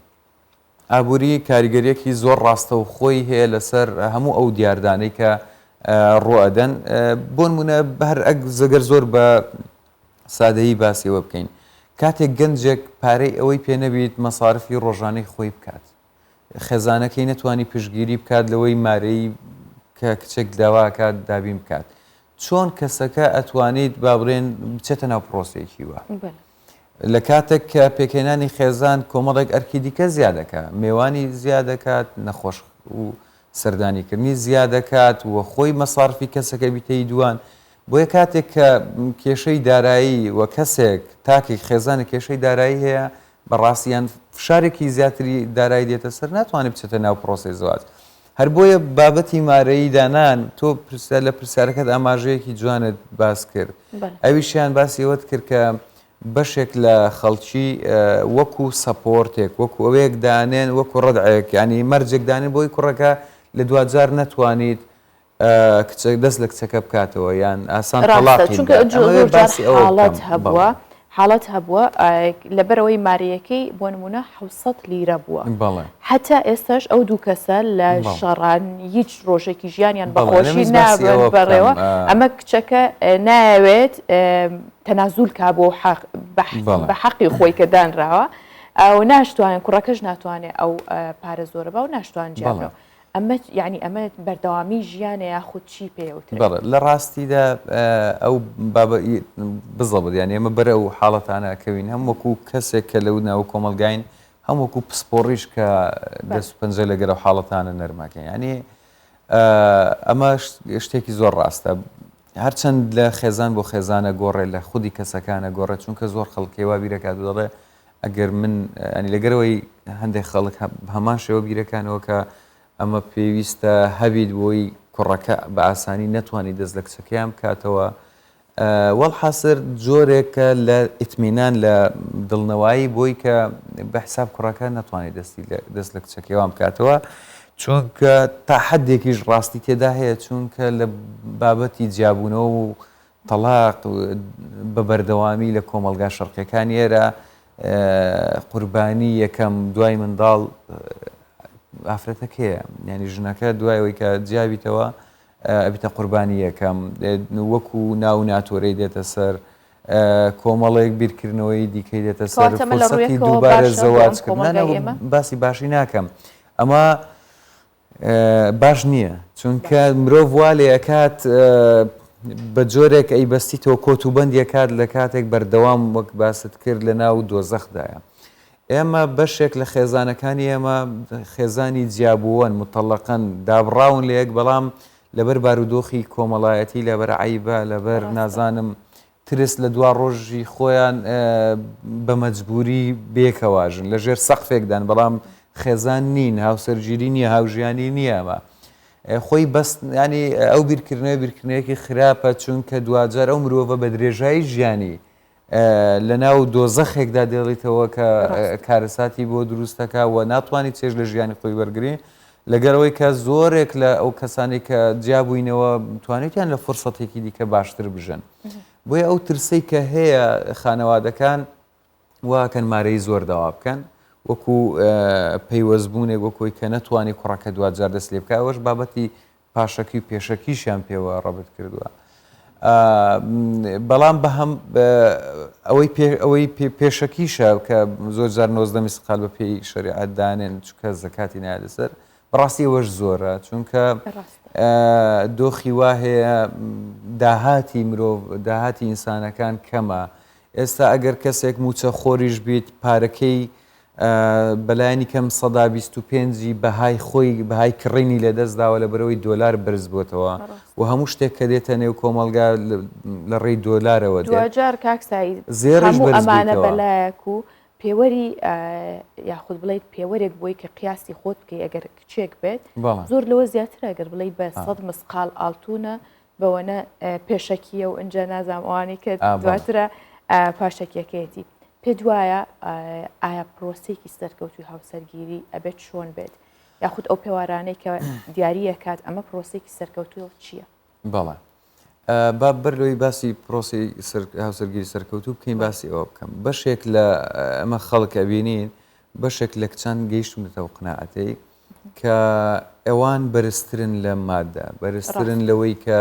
ئابووری کاریگەریەکی زۆر ڕاستەوخۆی هەیە لەسەر هەموو ئەو دیاردانەی کە ڕوئەدەن بۆ نمونە هەر ئەگەر زۆر بە سادەیی باسی ئەوە بکەین کاتێک گەنجێک پارەی ئەوەی پێ نەبیت مەسارفی ڕۆژانەی خۆی بکات خێزانەکەی نەتوانی پشتگیری بکات لەوەی مارەی کە کچێک داواکات دابین بکات چۆن کەسەکە ئەتوانیت با بڵێن بچێتە ناو پرۆسەیەکی وا؟ لە کاتێک کە پێکهێنانی خێزان کۆمەڵێک ئەرکی دیکە زیاد دەکات، مێوانی زیاد دەکات، نەخۆش و سەردانیکردنی زیاد دەکات و خۆی مەسارفی کەسەکە بیتە ی دووان. بۆیە کاتێک کە کێشەی دارایی و کەسێک، تاکێک، خێزانێک کێشەی دارایی هەیە، بەڕاستی یان فشارێکی زیاتری دارایی دێتە سەر ناتوانێت بچێتە ناو پرۆسەی زەواج. هەر بۆیە بابەتی مارەیی دانان تۆ پرسیار لە پرسیارەکەت ئاماژەیەکی جوانت باس کرد ئەویشیان باسی ئەوەت کرد کە بەشێک لە خەڵکی وەکو سەپۆرتێک وەکو ئەوەیەک دانێن وەکو ڕەدعێک ینی مەرجێک دانێن بۆی کوڕەکە لە دواجار نەتوانیت کچە دەست لە کچەکە بکاتەوە یان ئاسان تەڵاقی چونکە باسی ئەوە هەبووە حاڵەت هەبووە لەبەرئەوەی مارەیەکەی بۆ نمونە 600 لیرە بووە هەتا ئێستاش ئەو دوو کەسە لە شەڕان هیچ ڕۆژێکی ژیانیان بەخۆشی نابن بەڕێوە ئەمە کچەکە نایەوێت تەنازول کا بۆ بە حەقی خۆی کە دانراوە ئەو ناشتوانێت کوڕەکەش ناتوانێت ئەو پارە زۆرە با و ناشتوان جیانەوە ئەمە یانی ئەمە بەردەوامی ژیانە یاخود چی پێ ئەوترێت؟ بەڵێ لە ڕاستیدا ئەو بابە بزەبت یانی ئێمە بەر ئەو حاڵەتانە ئەکەوین هەم وەکو کەسێک کە لەو ناو کۆمەڵگاین هەم وەکو پسپۆڕیش کە دەست و پەنجە لەگەر ئەو حاڵەتانە نەرمەکەین یانی ئەمە شتێکی زۆر ڕاستە هەرچەند لە خێزان بۆ خێزانە گۆڕێ لە خودی کەسەکانە گۆڕێ چونکە زۆر خەڵکی وا بیرەکات و دەڵێ ئەگەر من ینی لەگەرەوەی هەندێک خەڵک هەمان شێوە بیرەکانەوە کە ئەمە پێویستە هەبیت بۆی کوڕەکە بە ئاسانی نەتوانی دەست لە کچەکەیان بکاتەوە وەڵحاسر جۆرێکە لە ئیتمینان لە دڵنەوایی بۆی کە بە حساب کوڕەکە نەتوانێت دەستی دەست لە کچەکەیوان بکاتەوە چونکە تا حدێکیش ڕاستی تێدا هەیە چونکە لە بابەتی جیابوونەوە و تەڵاق بە بەردەوامی لە کۆمەڵگا شەرقیەکانی ئێرە قوربانی یەکەم دوای منداڵ ئافرەتەکەیە یعنی ژنەکە دوای ئەوەی کە جیابیتەوە ئەبیتە قوربانی یەکەم وەکو ناو ناتۆرەی دێتە سەر کۆمەڵێک بیرکردنەوەی دیکەی دێتە سەر فرسەتی دووبارە زەواجکردن باسی باشی ناکەم ئەمە باش نییە چونکە مرۆڤ وا لێ ئەکات بە جۆرێک ئەیبەستیتەوە کۆت و بەند یەکات لە کاتێک بەردەوام وەک باست کرد لە ناو دۆزەخدایە ئێمە بەشێک لە خێزانەکانی ئێمە خێزانی جیابووەن متەڵەقەن دابڕاون لە یەک بەڵام لەبەر بارودۆخی کۆمەڵایەتی لەبەر عیبە لەبەر نازانم ترس لە دوا ڕۆژی خۆیان بە مەجبوری بێکەواژن لە ژێر سەقفێکدان بەڵام خێزان نین هاوسەرگیری نییە هاوژیانی نییە ئەمە خۆی بەس ینی ئەو بیرکردنەوە بیرکردنەوەیەکی خراپە چونکە دواجار ئەو مرۆڤە بە درێژایی ژیانی لە ناو دۆزەخێکدا دێڵیتەوە کە کارەساتی بۆ دروستەکە و ناتوانانی چێژ لە ژیانی خۆی وەرگری لەگەرەوەی کە زۆرێک لە ئەو کەسانی کە جیابووینەوە توانیتیان لە فرسەتێکی دیکە باشتر بژن بۆیە ئەو ترسەی کە هەیە خانەوادەکان واکەن مارەی زۆر داوا بکەن وەکو پەیوەستبوونێک وەکۆی کە نەتوانی کوڕەکە دواجار دەست لێ بکە ئەوەش بابەتی پاشەکی و پێشەکیشیان پێوە ڕەبت کردووە بەڵام بە هەم ئەوەی ئەوەی پێشەکیشە کە زۆر جار 90 مسقال بە پێی شەریعەت دانێن چونکە زەکاتی نایە لەسەر بەڕاستی ئەوەش زۆرە چونکە دۆخی وا هەیە داهاتی مرۆڤ داهاتی ئینسانەکان کەمە ئێستا ئەگەر کەسێک موچە خۆریش بیت پارەکەی بەلایەنی کەم 25% بەهای خۆی بەهای کڕینی لەدەست داوە لە بەرەوەی دۆلار بەرز بۆتەوە و هەموو شتێک کە دێتە نێو کۆمەڵگا لە ڕێی دۆلارەوە دواجار کاک سعید زێڕیش ئەمانە بەلایەک و پێوەری یاخود بڵیت پێوەرێک بۆی کە قیاسی خۆت بکەی ئەگەر کچێک بێت زۆر لەوە زیاترە گەر بڵێی بە سەد مسقال ئاڵتونە بەوەنە پێشەکیە و ئەجا نازانم ئەوانەی کە دواترە پاشەکیەکەیەتی پێت وایە ئایا پرۆسێکی سەرکەوتوی هاوسەرگیری ئەبێت چۆن بێت یاخود ئەو پێوارانەی کە دیاریەکات ئەمە پرۆسێکی سەرکەوتوی چییە؟ بەڵێ با بەر لەوەی باسی پرۆسەی هاوسەرگیری سەرکەوتوو بکەین باسی ئەوە بکەم بەشێک لە ئەمە خەڵک ئەبینین بەشێک لە کچان گەیشتونەتە ئەو قەناعەتەی کە ئەوان بەرزترن لە مادە بەرزترن لەوەی کە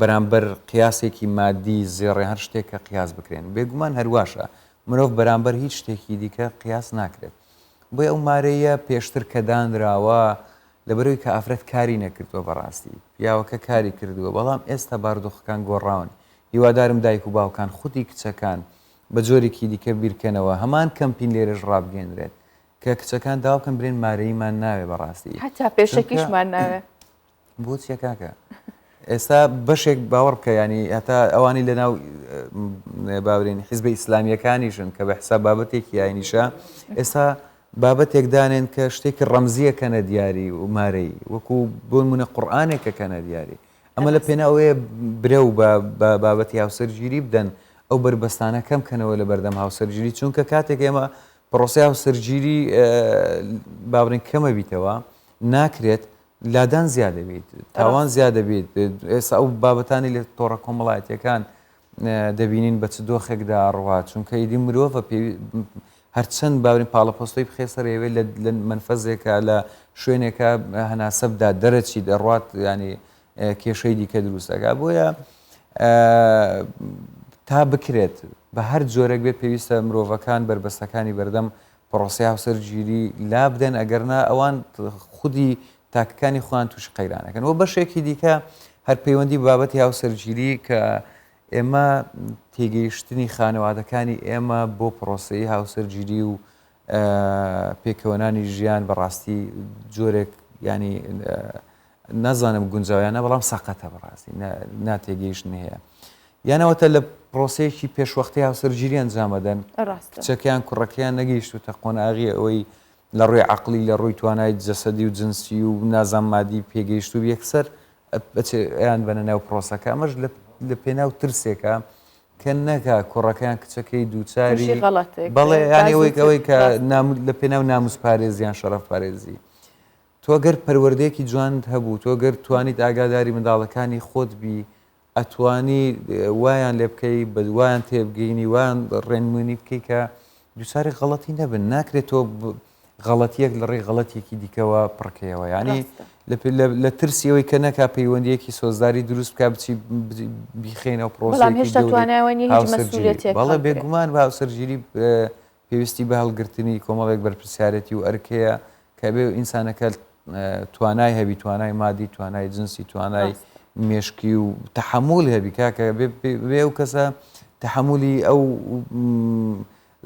بەرامبەر قیاسێکی مادی زێڕێ هەر شتێک کە قیاس بکرێن بێگومان هەرواشە مرۆڤ بەرامبەر هیچ شتێکی دیکە قیاس ناکرێت بۆیە ئەو مارەیە پێشتر کە دانراوە لەبەرئەوەی کە ئافرەت کاری نەکردووە بەڕاستی پیاوەکە کاری کردووە بەڵام ئێستا بارودۆخەکان گۆڕاون هیوادارم دایک و باوکان خودی کچەکان. بە جۆرێکی دیکە بیرکەنەوە هەمان کەمپین لێرەش ڕابگەیەنرێت کە کچەکان داوا بکەن برێن مارەییمان ناوێ بەڕاستی هەتا پێشەکیشمان ناوێ. بۆ چیە کاکە ئێستا بەشێک باوەڕ بکە ینی هەتا ئەوانی لە ناو باورێن حیزبە ئیسلامیەکانیشن کە بە حساب بابەتێکی ئاینیشە ئێستا بابەتێک دانێن کە شتێکی ڕەمزیە کەنە دیاری و مارەی وەکو بۆ نمونە قورئانێکە کەنە دیاری ئەمە لە پێناوەیە برەو بە بابەتی هاوسەرگیری بدەن ئەو بەربەستانە کەم کەنەوە لە بەردەم هاوسەرگیری چونکە کاتێک ئێمە پرۆسەی هاوسەرگیری باورێن کەمە بیتەوە ناکرێت لادان زیاد دەبیت تاوان زیاد دەبیت ئێستا ئەو بابەتانی لە تۆڕە کۆمەڵایەتیەکان دەبینین بە چ دۆخێکدا ئەڕوا چونکە ئیدی مرۆڤە پێوی هەرچەند باورین پاڵەپۆستۆی بخێ سەرەوێ لە مەنفەزێکە لە شوێنێکە هەناسە بدا دەرەچی دەڕوات ینی کێشەی دیکە دروستەکە بۆیە تا بکرێت بە هەر جۆرێک بێت پێویستە مرۆڤەکان بەربەستەکانی بەردەم پڕۆسەی هاوسەرگیری لابدەن ئەگەرنا ئەوان خودی تاکەکانی خۆیان تووشی قەیرانەکەن و بەشێکی دیکە هەر پەیوەندی بابەتی هاوسەرگیری کە ئێمە تێگەیشتنی خانەوادەکانی ئێمە بۆ پرۆسەی هاوسەرگیری و پێکەوەنانی ژیان بەڕاستی جۆرێک ینی نازانم گونجاوە یان نا بەڵام سەقەتە بەڕاستی ناتێگەیشتن هەیە یانەوەتە لە پرۆسەیەکی پێشوەختی هاوسەرگیری ئەنجامەدەن کچەکەیان کوڕەکەیان نەگەیشتوتە قۆناغی ئەوەی لە ڕووی عقلی لە ڕووی توانای جەسەدی و جنسی و نازام مادی پێگەیشت و یەکسەر یان بەنە ناو پرۆسەکە ئەمەش لە پێناو ترسێکە کە نەکا کوڕەکەیان کچەکەی دووچاری بەڵێ یانی ئەوەی ئەوەی کە لە پێناو ناموس پارێزیان شەرەف پارێزی تۆ گەر پەروەردەیەکی جوانت هەبوو، تۆ گەر توانیت ئاگاداری منداڵەکانی خۆت بی، ئەتوانی وایان لێ بکەی، وایان تێبگەینی، وایان ڕێنمونی بکەی کە دووچاری غەڵەتی نەبن. ناکرێت تۆ غەڵەتیەک لە ڕێی غەڵەتێکی دیکەوە پڕکەیەوە. یعنی لە ترسی ئەوەی کە نەکا پەیوەندیەکی سۆزداری دروست بکا بچی بیخەینەوە پرۆسەیەکی گەورەی هاوسەرگیری. بەڵێ بێگومان بە هاوسەرگیری پێویستی بە هەڵگرتنی کۆمەڵێک بەرپرسیارێتی و ئەرک هەیە کە ئەبێ ئینسانەکە توانای هەبی توانای مادی توانای جنسی توانای مێشکی و تەحەمولی هەبی کاکە بێ ئەو کەسە تەحەمولی ئەو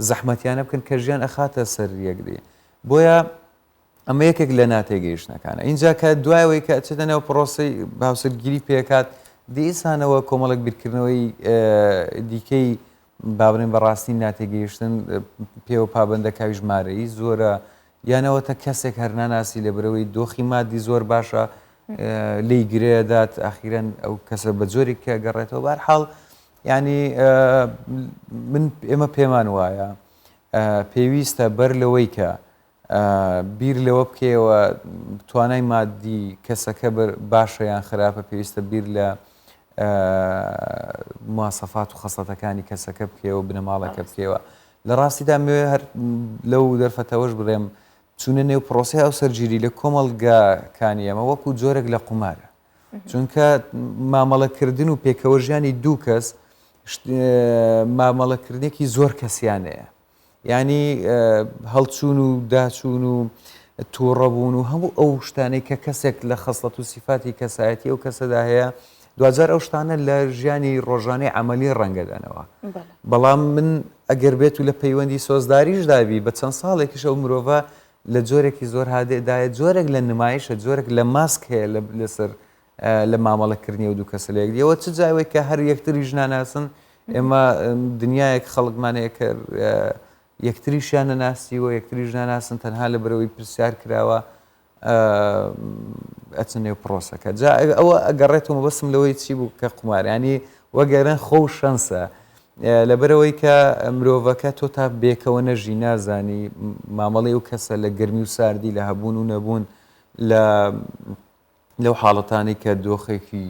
زەحمەتیانە بکەن کە ژیان ئەخاتە سەر یەکدی بۆیە ئەمە یەکێک لە ناتێگەیشتنەکانە ئینجا کە دوای ئەوەی کە ئەچێتە نێو پرۆسەی هاوسەرگیری پێکات دیسانەوە کۆمەڵێک بیرکردنەوەی دیکەی با بڵێین بەڕاستی ناتێگەیشتن پێوە پابەندە کاوی ژمارەیی زۆرە یانەوەتە کەسێک هەر ناناسی لە برەوەی دۆخی مادی زۆر باشە لی گرێدات ئەخیرەن ئەو کەسە بە جۆرێک کە گەڕێتەوە بار حاڵ ینی من ئێمە پێمان وایە پێویستە بەر لەوەی کە بیر لەوە بکەیەوە توانای مادی کەسەکە باشە یان خراپە پێویستە بیر لە مواسەفات و خەسڵەتەکانی کەسەکە بکەیەوە بنەماڵەکە بکەیەوە لە ڕاستیدا مێ هەر لەو دەرفەتەوەش بڵێم چوونە نێو پرۆسەی هاوسەرگیری لە کۆمەڵگاکانی ئێمە وەکو جۆرێک لە قومارە چونکە مامەڵەکردن و پێکەوەژیانی دوو کەس مامەڵەکردنێکی زۆر کەسیانەیە یانی هەڵچوون و داچوون و تووڕەبوون و هەموو ئەو شتانەی کە کەسێک لە خەسڵەت و سیفاتی کەسایەتی ئەو کەسەدا هەیە دواجار ئەو شتانە لە ژیانی ڕۆژانەی عملی ڕەنگەدەنەوە بەڵام من ئەگەر بێت و لە پەیوەندی سۆزداریشدا بی بە چەند ساڵێکیش ئەو مرۆڤە لە جۆرێکی زۆر هادێدایە جۆرێک لە نمایشە جۆرێک لە ماسک هەیە لەسەر لە مامەڵەکردنی ئەو دوو کەسە لە یەکدیەوە چ جای کە هەر یەکتریش ناناسن ئێمە دنیایەک خەڵکمان هەیە کە یەکتریشیان نەناسیوە یەکتریش ناناسن تەنها لە بەرەوەی پرسیار کراوە ئەچن نێو پرۆسەکە جا ئەوە ئەگەڕێتەوە مەبەستم لەوەی چی بوو کە قوماریانی وەگەرن خۆ و شەنسە لەبەرەوەی کە مرۆڤەکە تۆ تا بێکەوە نەژی نازانی مامەڵی و کەسە لە گەرمی و ساردی لە هەبوون و نەبوون لە لەو حاڵەتانەی کە دۆخێکی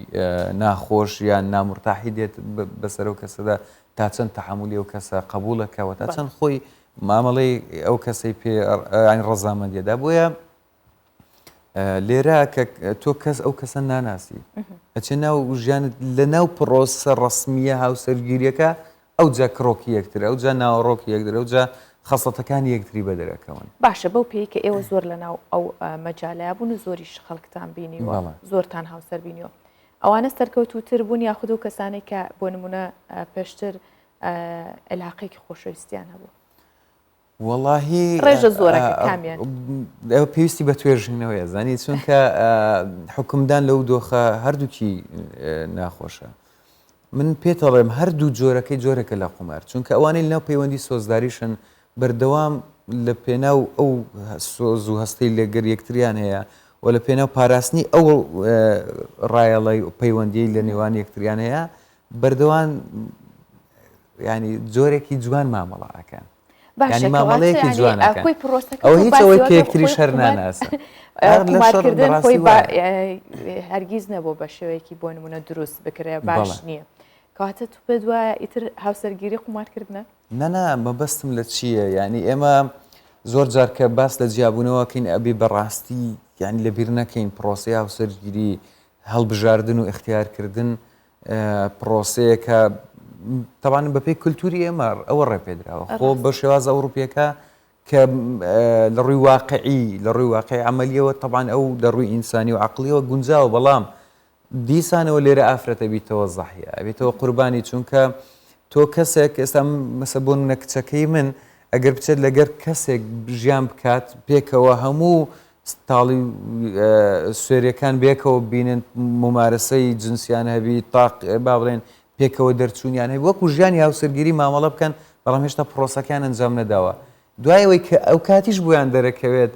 ناخۆش یان نامورتاحی دێت بەسەر ئەو کەسەدا تا چەند تەحەمولی ئەو کەسە قبوڵەکە و تا چەند خۆی مامەڵەی ئەو کەسەی پێ ینی ڕەزامەندیەدا بۆیە لێرە کە تۆ کەس ئەو کەسە ناناسی ئەچێ ناو ژیانت لە ناو پرۆسە ڕسمیە هاوسەرگیریەکە ئەوجا کڕۆکی یەکتر، ئەوجا ناوەڕۆکی یەکتر، ئەوجا خەسڵەتەکانی یەکتری بەدەرەکەون. باشە بەو پێیەی کە ئێوە زۆر لەناو ئەو مەجالەیا بوون و زۆریش خەڵکتان بینیوە، زۆرتان هاوسەر بینیوە، ئەوانە سەرکەوتووتر بوون یاخود ئەو کەسانەی کە بۆ نموونە پێشتر. علاقێکی خۆشەویستیان هەبوو؟ وەڵاهی ڕێژە زۆرەکە کامیان؟ ئەوە پێویستی بە توێژینەوەیە زانی چونکە حکومدان لەو دۆخە هەردووکی ناخۆشە من پێتەڵێم هەردوو جۆرەکەی جۆرەکە لە قومار چونکە ئەوانەی لەناو پەیوەندی سۆزداریشن بەردەوام لە پێناو ئەو سۆز و هەستەی لەگەر یەکتریان هەیە و لە پێناو پاراستنی ئەو ڕایەڵی پەیوەندیی لە نێوان یەکتریان هەیە بەردەوام ینی جۆرێکی جوان مامەڵە ئەکەن باشە مامەڵەیەکی جوان کۆی پرۆسەکە ئەو هیچ ئەوەی کە یەکتریش هەر ناناسن قومارکردن خۆی هەرگیز نەبوو بە شێوەیەکی بۆ نمونە دروست بکرێ باش نییە کەواتە تو پێت وایە ئیتر هاوسەرگیری قومارکردنە؟ نەنا مەبەستم لە چییە یعنی ئێمە زۆر جار کە باس لە جیابوونەوەکەین ئەبێ بەڕاستی یعنی لەبیر نەکەین پرۆسەی هاوسەرگیری هەڵبژاردن و ئیختیارکردن پرۆسەیەکە تەوان بەپێی کولتوری ئێمە ئەوە ڕێپێدراوە خۆ بە شێواز ئەوروپیەکە کە لە ڕووی واقعی لە ڕووی واقعی عملیەوە تەبان ئەو لە ڕووی ئینسانی و عقلیەوە گونجاوە بەڵام دیسانەوە لێرە ئافرەتە بیتەوە زەحیە ئەبێتەوە قوربانی چونکە تۆ کەسێک ئێستا مەسە بۆ نمونە کچەکەی من ئەگەر بچێت لەگەر کەسێک ژیان بکات پێکەوە هەموو تاڵی سوێریەکان بێکەوە بینن ممارەسەی جنسیان هەبی تاق با بڵێن پێکەوە دەرچوونیان هەبی وەکو ژیانی هاوسەرگیری مامەڵە بکەن بەڵام هێشتا پرۆسەکەیان ئەنجام نەداوە دوای ئەوەی کە ئەو کاتیش بۆیان دەرەکەوێت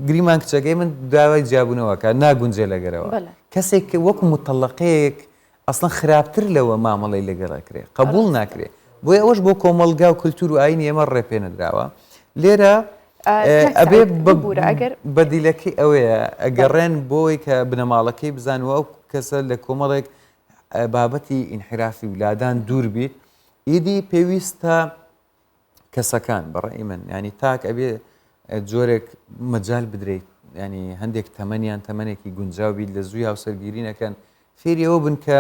گریمان کچەکەی من داوای جیابوونەوەکە ناگونجێ لەگەرەوە کەسێک کە وەکو متەڵەقەیەک ئەسڵەن خراپتر لەوە مامەڵەی لەگەڵ ئەکرێ قبوڵ ناکرێ بۆیە ئەوەش بۆ کۆمەڵگا و کلتور و ئاینی ئێمە ڕێپێنەدراوە لێرە ئەبێ بەدیلەکەی ئەوەیە ئەگەڕێن بۆی کە بنەماڵەکەی بزان و ئەو کەسە لە کۆمەڵێک بابەتی ئینحرافی و لادان دوور بیت ئیدی پێویستە کەسەکان بەڕەئی من ینی تاک ئەبێ جۆرێک مەجال بدرێت ینی هەندێک تەمەنیان تەمەنێکی گونجاو بیت لە زووی هاوسەرگیری نەکەن فێری ئەوە بن کە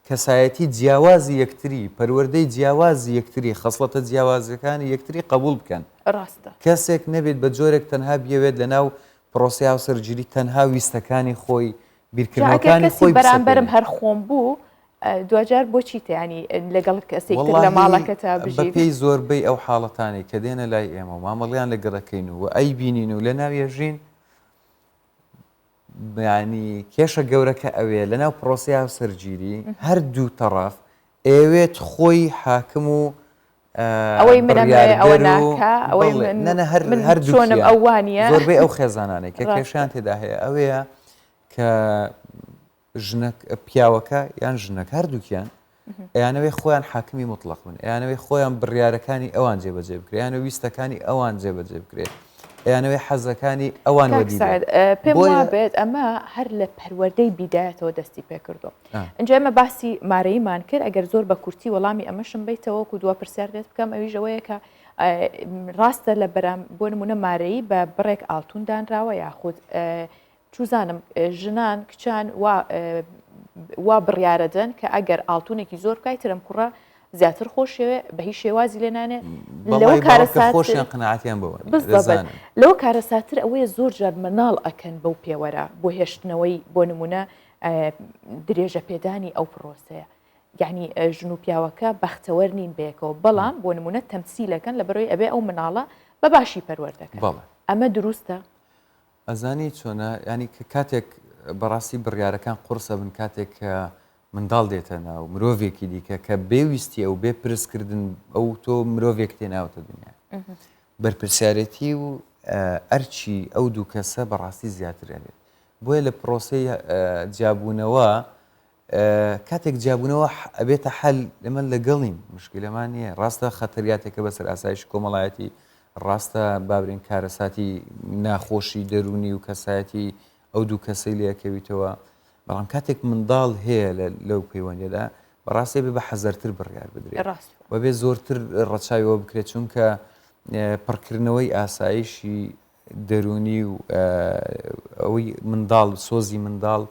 کەسایەتی جیاوازی یەکتری پەروەردەی جیاوازی یەکتری خەسڵەتە جیاوازەکانی یەکتری قبول بکەن ڕاستە کەسێک نەبێت بە جۆرێک تەنها بیەوێت لە ناو پرۆسی هاوسەرگیری تەنها ویستەکانی خۆی بیرکردنەوەکانی خۆی بەرامبەرم هەر خۆم بوو دواجار بۆچی تیانی لەگەڵ کەسێک تر لە ماڵەکەتا بژیت؟ بەپێی زۆربەی ئەو حاڵەتانەی کە دێنە لای ئێمە و مامەڵەیان لەگەڵ ئەکەین و ئەیبینین و لەناوی ئەژین یانی کێشە گەورەکە ئەوەیە لەناو پرۆسەی هاوسەرگیری هەردوو تەڕەف ئەیەوێت خۆی حاکم و ئەوەی من ئەمەوێ ئەوە ناکا ئەوەی من نەنە هەر من هەردووکیان چۆنم ئەو وانییە زۆربەی ئەو خێزانانەی کە کێشەیان تێدا هەیە ئەوەیە کە ژنەک پیاوەکە یان ژنەکە هەردووکیان ئەیانەوێ خۆیان حاکمی مطلق بن ئەیانەوێ خۆیان بڕیارەکانی ئەوان جێبەجێ بکرێ یانە ویستەکانی ئەوان جێبەجێ بکرێت ئەیانەوێ حەزەکانی ئەوان وەدی پێم بێت ئەمە هەر لە پەروەردەی بیدایەتەوە دەستی پێکردو ئەنجا ئێمە باسی مارەییمان کرد ئەگەر زۆر بە کورتی وەڵامی ئەمەشم بیتەوە وەکو دوا پرسیار لێت بکەم ئەویش ئەوەیە کە ڕاستە لە بەرام بۆ نمونە مارەیی بە بڕێک ئاڵتون دانراوە یاخود چوزانم ژنان کچان وا وا بڕیارەدەن کە ئەگەر ئاڵتونێکی زۆر بکای ترم کوڕە زیاتر خۆشەوێ بە هیچ شێوازی لێ نانێ لەوە کارەسات خۆشیان قەناعەتیان بەوە نییە، بالضبط دەزانن. لەوە کارەساتتر ئەوەیە زۆر جار مناڵ ئەکەن بەو پێوەرە بۆ هێشتنەوەی بۆ نمونە درێژە پێدانی ئەو پرۆسەیە یعنی ژن و پیاوەکە بەختەوەر نین بەیەکەوە بەڵام بۆ نمونە تەمسیلەکەن لە بەرەوەی ئەبێ ئەو مناڵە بە باشی پەروەردەکەن بەڵێ. ئەمە دروستە؟ ئەزانی چۆنە یانی کە کاتێک بەڕاستی بڕیارەکان قوڕس ئەبن کاتێک کە منداڵ دێتە ناو مرۆڤێکی دیکە کە بێ ویستی ئەو بێ پرسکردن ئەو تۆ مرۆڤێک تێناوتە دنیا بەرپرسیارەتی و ئەرچی ئەو دوو کەسە بەڕاستی زیاتر ئەبێت بۆیە لە پرۆسەی جیابوونەوە کاتێک جیابوونەوە ئەبێتە حەل ئێمە لەگەڵین مشکلەمان نییە ڕاستە خەتەریاتێکە بەسەر ئاسایش کۆمەڵایەتی ڕاستە بابرێن کارەساتی ناخۆشی دەرونی و کەسایەتی ئەو دوو کەسەی لەکەویتەوە بەڵام کاتێک منداڵ هەیە لەو پەیوەندیدا بەڕاستی بێ بە حەزەرتر بڕیار بدرێت وەبێ زۆرتر ڕەچاویەوە بکرێت چونکە پڕکردنەوەی ئاسایشی دەرونی و ئەوەی منداڵ سۆزی منداڵ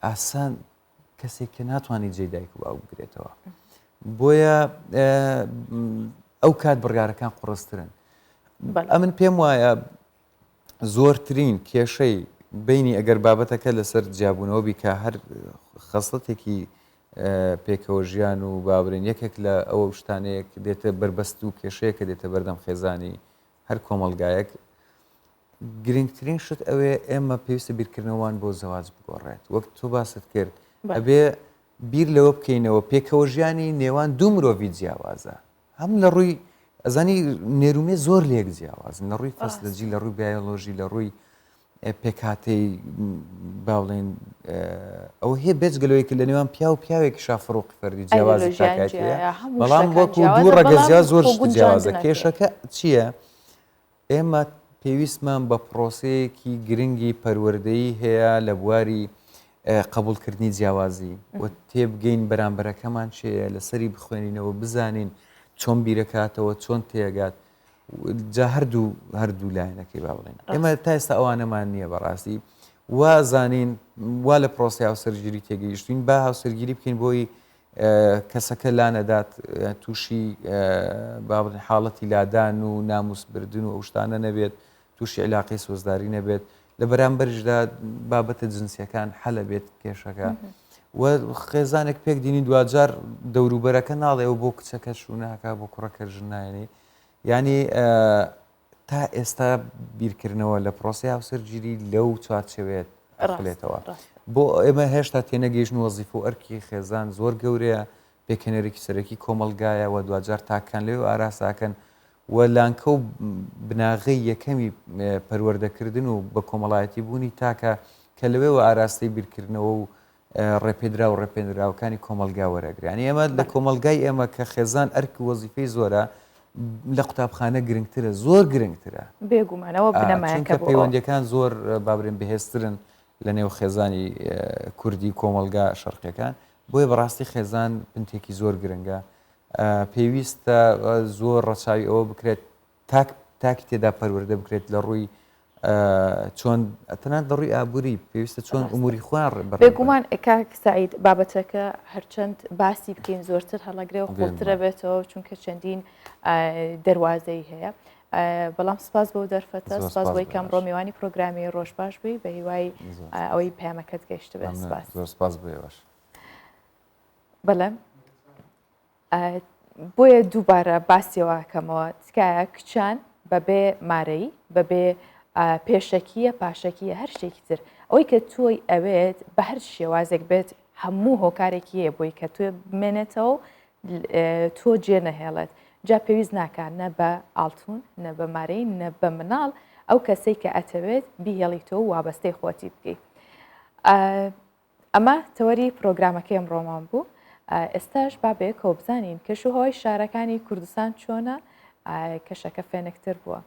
ئاسان کەسێک کە ناتوانێت جێ دایک و باوک بگرێتەوە بۆیە ئەو کات بڕیارەکان قڕسترن ئەمن پێم وایە زۆرترین کێشەی بینی ئەگەر بابەتەکە لەسەر جیابوونەوە بی کە هەر خەسڵەتێکی. پێکەوە ژیان و باورێن یەکێک لە ئەوە شتانەیەک دێتە بەربەست و کێشەیە کە دێتە بەردەم خێزانی هەر کۆمەڵگایەک گرنگترین شت ئەوێ ئێمە پێویستە بیرکردنەوەمان بۆ زەواج بگۆڕێت وەک تۆ باست کرد ئەبێ بیر لەوە بکەینەوە پێکەوە ژیانی نێوان دوو مرۆڤی جیاوازە هەم لە ڕووی ئەزانی نێرومێ زۆر لێک جیاوازن لە ڕووی فەسلەجی لە ڕووی بایۆلۆژی لە ڕووی پێکهاتەی با بڵێن ئەوە هەیە بێجگە لەوەی کە لە نێوان پیا و پیاوێکی شا فڕوقی فەردی جیاوازی تاکایەتی هەیە بەڵام وەکو دوو ڕەگەز جیا زۆر شت جیاوازە کێشەکە چییە؟ ئێمە پێویستمان بە پرۆسەیەکی گرنگی پەروەردەیی هەیە لە بواری قبوڵکردنی جیاوازی و تێبگەین بەرامبەرەکەمان چێە لەسەری بخوێنینەوە بزانین چۆن بیرەکاتەوە چۆن تێگات جا هەردوو هەردوو لایەنەکەی با بڵێن ئێمە تا ئێستا ئەوانەمان نییە بەڕاستی وا زانین وا لە پرۆسی هاوسەرگیری تێگەیشتین با هاوسەرگیری بکەین بۆی کەسەکە لانەدات تووشی با بڵێن حاڵەتی لادان و ناموس بردن و ئەو شتانە نەبێت تووشی عیلاقەی سۆزداری نەبێت لە بەرامبەریشدا بابەتە جنسیەکان حەلە بێت کێشەکە و خێزانێک پێک دینی دواجار دەوروبەرەکە ناڵێ و بۆ کچەکە شووناکە بۆ کوڕەکە ژنایەنی یعنی تا ئێستا بیرکردنەوە لە پرۆسی هاوسەرگیری لەو چوارچێوەیە ئەخولێتەوە بۆ ئێمە هێشتا تێنەگەیشتن وەزیفە و ئەرکی خێزان زۆر گەورەیە پێکهێنەرێکی سەرەکی کۆمەڵگایە و دواجار تاکان لەوێ ئاراستاکەن و لانکە و بناغەی یەکەمی پەروەردەکردن و بە کۆمەڵایەتی بوونی تاکە کە لەوێوە ئاراستەی بیرکردنەوە و ڕێپێدراو و ڕێپێنراوەکانی کۆمەڵگا وەرەگرێ. یانی ئێمە لە کۆمەڵگای ئێمە کە خێزان ئەرک و وەزیفەی زۆرە لە قوتابخانە گرنگترە زۆر گرنگترە. بێگومان ئەوە بنەمایەکە چونکە پەیوەندیەکان زۆر بابرێن بەهێزترن لە نێو خێزانی کوردی کۆمەڵگا شەرقیەکان بۆیە بەڕاستی خێزان پنتێکی زۆر گرنگە پێویستە زۆر ڕەچاوی ئەوە بکرێت تاک تاکی تێدا پەروەردە بکرێت لە ڕووی چۆن تەنانەت لە ڕووی ئابووری پێویستە چۆن ئوموری خۆیان ڕێ بێگومان کاک سعید بابەتەکە هەرچەند باسی بکەین زۆرتر هەڵەگرێ و قوڵترە بێتەوە چونکە چەندین دەواازەی هەیە بەڵام سپاس بۆ دەرفەتە سپاس بۆی کەم ڕۆمیوانی پرۆگرامی ڕۆژ باش بووی بە هیوای ئەوەی پەیامەکەت گەشت بێت سپاس زۆر سپاس بۆ ئێوەش بەڵێ بۆیە دووبارە باسیەوە کەمەوە تکایە کچان بەبێ مارەی بەبێ پێشەکیە پاشەکیە هەر شتێکی تر ئەوەی کە تۆی ئەوێت بە هەر شێوازێک بێت هەموو هۆکارێکی هەیە بۆی کە تۆ بمێنێتەوە تۆ جێ نەهێڵێت جا پێویست ناکات نە بە ئاڵتون نە بە مارەی نە بە مناڵ ئەو کەسەی کە ئەتەوێت بیهێڵیتەوە وابەستەی خۆتی بکەیت. ئەمە تەوەری پرۆگرامەکەی ئەمڕۆمان بوو ئێستاش با بەیەکەوە بزانین کەش و هەوای شارەکانی کوردستان چۆنە کەشەکە فێنکتر بووە.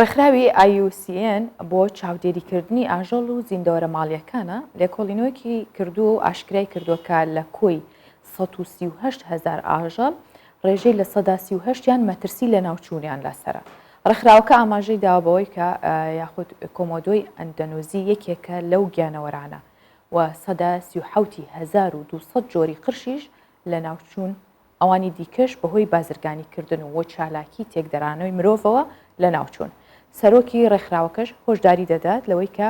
ڕێکخراوی IUCN بۆ چاودێریکردنی ئاژەڵ و زیندەوەرە ماڵییەکانە لێکۆڵینەوەیەکی کردووە و ئاشکرای کردووە کە لە کۆی 138 هەزار ئاژەڵ ڕێژەی 38% یان مەترسی لەناوچوونیان لەسەرە. ڕێکخراوەکە ئاماژەی داوە بەوەی کە یاخود کۆمۆدۆی ئەندەنوزی یەکێکە لەو گیانەوەرانە و 37% ی 1200 جۆری قرشیش لەناوچوون ئەوانی دیکەش بەهۆی بازرگانیکردن و چالاکی تێکدەرانەی مرۆڤەوە لەناوچوون. سەرۆکی ڕێکخراوەکەش هۆشداری دەدات لەوەی کە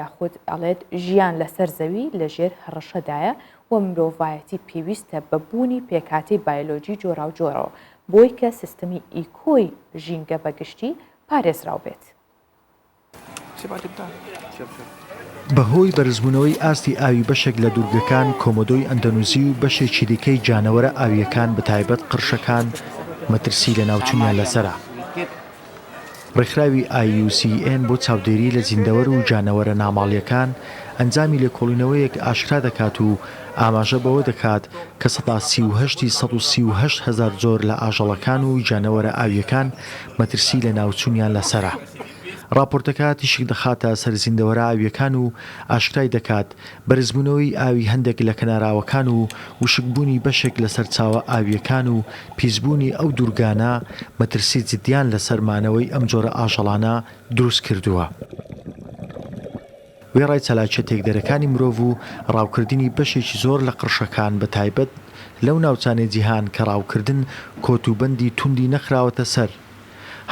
یاخود ئەڵێت ژیان لەسەر زەوی لەژێر هەڕەشەدایە و مرۆڤایەتی پێویستە بە بوونی پێکهاتەی بایۆلۆجی جۆراوجۆرەوە بۆی کە سیستمی ئیکۆی ژینگە بەگشتی پارێزراو بێت. بەهۆی بەرزبوونەوەی ئاستی ئاوی بەشێک لە دوورگەکان کۆمۆدۆی ئەندەنوزی و بەشێکی دیکەی گیانەوەرە ئاوییەکان بەتایبەت قرشەکان مەترسی لەناوچوونیان لەسەرە. ڕێکخراوی IUCN بۆ چاودێری لە زیندەوەر و گیانەوەرە ناماڵییەکان ئەنجامی لێکۆڵینەوەیەک ئاشکرا دەکات و ئاماژە بەوە دەکات کە 38% ی 138 هەزار جۆر لە ئاژەڵەکان و گیانەوەرە ئاوییەکان مەترسی لەناوچوونیان لەسەرە. ڕاپۆرتەکە تیشک دەخاتە سەر زیندەوەرە ئاوییەکان و ئاشکرای دەکات، بەرزبوونەوەی ئاوی هەندێک لە کەناراوەکان و وشکبوونی بەشێک لە سەرچاوە ئاوییەکان و پیسبوونی ئەو دوورگانە مەترسی جددیان لەسەر مانەوەی ئەم جۆرە ئاژەڵانە دروست کردووە. وێڕای چالاکییە تێکدەرەکانی مرۆڤ و ڕاوکردنی بەشێکی زۆر لە قڕشەکان بەتایبەت لەو ناوچانەی جیهان کە ڕاوکردن کۆتوبەندی توندی نەخراوەتە سەر،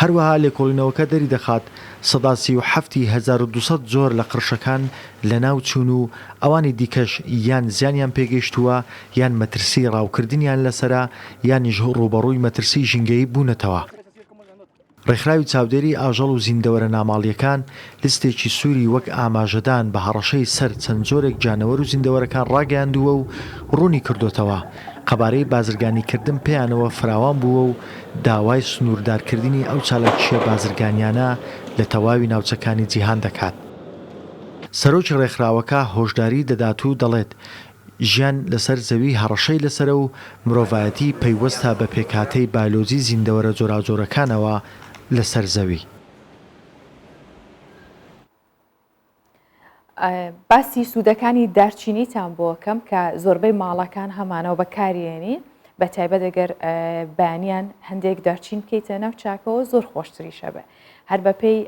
هەروەها لێکۆڵینەوەکە دەریدەخات 37% ی 1200 جۆر لە قڕشەکان لەناو چوون و ئەوانی دیکەش یان زیانیان پێگەیشتووە یان مەترسیی ڕاوکردنیان لەسەرە یانیش ڕووبەڕووی مەترسیی ژینگەیی بوونەتەوە. ڕێکخراوی چاودێری ئاژەڵ و زیندەوەرە ناماڵییەکان لیستێکی سووری وەک ئاماژەدان بە هەڕەشەی سەر چەند جۆرێک گیانەوەر و زیندەوەرەکان ڕاگەیاندووە و ڕوونی کردۆتەوە قەبارەی بازرگانیکردن پێیانەوە فراوان بووە و داوای سنووردارکردنی ئەو چالاکییە بازرگانیانە لە تەواوی ناوچەکانی جیهان دەکات. سەرۆکی ڕێکخراوەکە هۆشداری دەدات و دەڵێت، ژیان لەسەر زەوی هەڕەشەی لەسەرە و مرۆڤایەتی پەیوەستە بە پێکهاتەی بایلۆجی زیندەوەرە جۆراوجۆرەکانەوە لەسەر زەوی. باسی سوودەکانی دارچینیتان بۆکەم کە زۆربەی ماڵەکان هەمانەوە بەکارێنی بە تایبەت ئەگەر بەیانیان هەندێک دارچین بکەیتە ناو چاکەوە زۆر خۆشتریشە بێ هەر بەپێی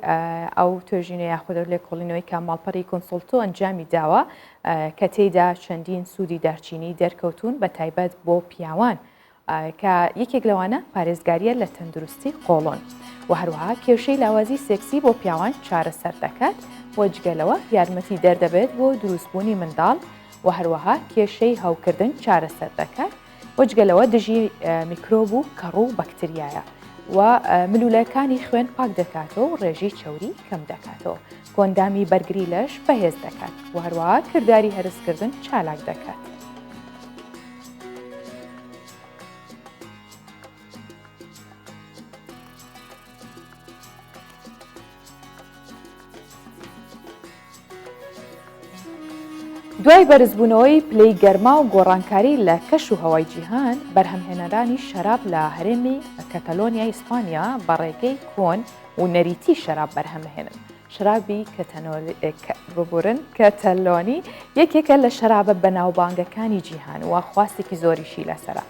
ئەو توێژینە یاخود ئەو لێکۆڵینەوەی کە ماڵپەڕی کۆنسڵتۆ ئەنجامی داوە کە تێیدا چەندین سوودی دارچینی دەرکەوتوون بە تایبەت بۆ پیاوان کە یەکێک لەوانە پارێزگاریە لە تەندروستی قۆڵۆن و هەروەها کێشەی لاوازی سێکسی بۆ پیاوان چارەسەر دەکات و جگە لەوە یارمەتی دەردەبێت بۆ دروستبوونی منداڵ و هەروەها کێشەی هەوکردن چارەسەر دەکات و جگە لەوە دژی میکرۆب و کەڕوو و بەکتریایە و ملولەکانی خوێن پاک دەکاتەوە و ڕێژەی چەوری کەم دەکاتەوە کۆئەندامی بەرگری لەش بەهێز دەکات و هەروەها کرداری هەرسکردن چالاک دەکات. دوای بەرزبوونەوەی پلەی گەرما و گۆڕانکاری لە کەش و هەوای جیهان، بەرهەمهێنەرانی شەراب لە هەرێمی کەتەلۆنیای ئیسپانیا بە ڕێگەی کۆن و نەریتی شەراب بەرهەمهێنن. شەرابی ببورن کەتەلۆنی یەکێکە لە شەرابە بەناوبانگەکانی جیهان و خواستێکی زۆریشی لەسەرە.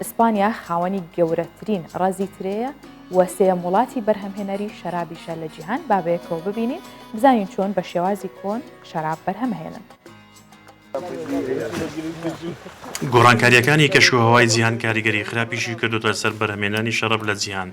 ئیسپانیا خاوەنی گەورەترین ڕەزی ترێیە و سێیەم وڵاتی بەرهەمهێنەری شەرابیشە لە جیهان، با بەیەکەوە ببینین بزانین چۆن بە شێوازی کۆن شەراب بەرهەمهێنن. گۆڕانکارییەکانی کەشوهەوای جیهان کاریگەری خراپیشی کردۆتە سەر بەرهەمهێنانی شەراب لە جیهان.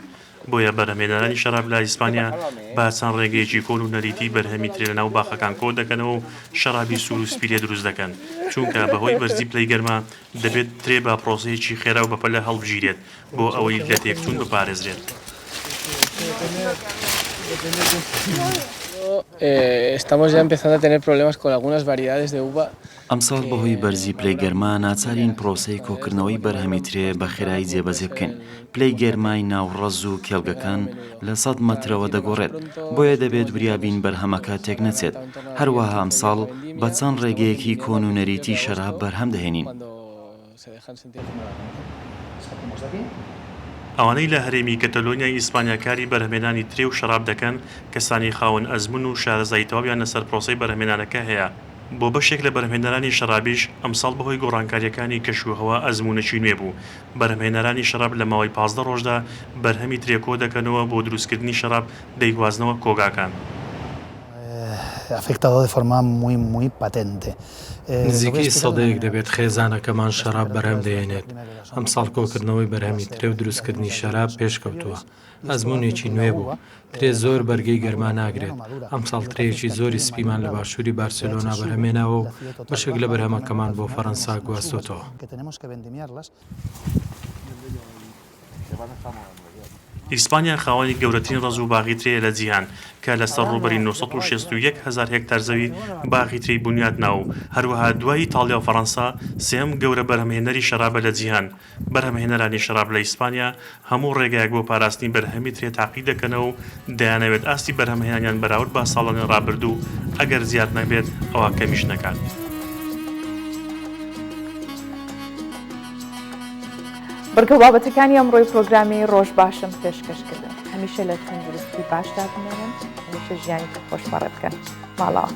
بۆیە بەرهەمهێنەرانی شەراب لە ئیسپانیا بە چەند ڕێگەیەکی کۆن و نەریتی بەرهەمی ترێ لەناو باخەکان کۆدەکەنەوە و شەرابی سوور و سپی لێ دروست دەکەن، چونکە بەهۆی بەرزی پلەی گەرما دەبێت ترێ بە پرۆسەیەکی خێرا و بەپەلە هەڵبگیرێت بۆ ئەوەی لە تێکچوون بپارێزرێت. ئەمساڵ بەهۆی بەرزی پلەی گەرما ناچارین پرۆسەی کۆکردنەوەی بەرهەمی ترێ بە خێرایی جێبەجێ بکەین، پلەی گەرمای ناو ڕەز و کێڵگەکان لە سەد مەترەوە دەگۆڕێت، بۆیە دەبێت وریابین بەرهەمەکە تێکنەچێت، هەروەها ئەمساڵ بە چەند ڕێگەیەکی کۆن و نەریتی شەراب بەرهەم دەهێنین. ئەوانەی لە هەرێمی کەتەلۆنیای ئیسپانیا کاری بەرهەمهێنانی ترێ و شەراب دەکەن، کەسانی خاوەن ئەزموون و شارەزایی تەواویان لەسەر پرۆسەی بەرهەمهێنانەکە هەیە. بۆ بەشێک لە بەرهەمهێنەرانی شەرابیش، ئەمساڵ بەهۆی گۆڕانکارییەکانی کەشوهەوا ئەزموونێکی نوێ بوو. بەرهەمهێنەرانی شەراب لە ماوەی 15 ڕۆژدا بەرهەمی ترێ کۆدەکەنەوە بۆ دروستکردنی شەراب دەیگوازنەوە کۆگاکان. نزیکەی سەدەیەک دەبێت خێزانەکەمان شەراب بەرهەم دەهێنێت، ئەمساڵ کۆکردنەوەی بەرهەمی ترێ و دروستکردنی شەراب پێشکەوتووە، ئەزموونێکی نوێ بوو. ترێ زۆر بەرگەی گەرما ناگرێت، ئەمساڵ ترێیەکی زۆری سپیمان لە باشووری بارسێلۆنا بەرهەمهێناوە و بەشێک لە بەرهەمەکەمان بۆ فەرەنسا گواستۆتەوە. ئیسپانیا خاوەنی گەورەترین ڕەز و باغی ترێیە لە جیهان، کە لەسەر ڕووبەری 961 هەزار هێکتار زەوی باغی ترێی بونیاد ناوە و هەروەها دوای ئیتاڵیا و فەرەنسا سێیەم گەورە بەرهەمهێنەری شەرابە لە جیهان. بەرهەمهێنەرانی شەراب لە ئیسپانیا هەموو ڕێگایەک بۆ پاراستنی بەرهەمی ترێ تاقی دەکەنەوە و دەیانەوێت ئاستی بەرهەمهێنانیان بەراورد بە ساڵانی ڕابردوو ئەگەر زیاد نەبێت ئەوا کەمیش نەکات. بڕگە و بابەتەکانی ئەمڕۆی پرۆگرامی ڕۆژ باشم پێشکەش کردن. هەمیشە لە تەندروستی باشدا بمێنن، هەمیشە ژیانێکی خۆش بەڕێ بکەن. ماڵاوە.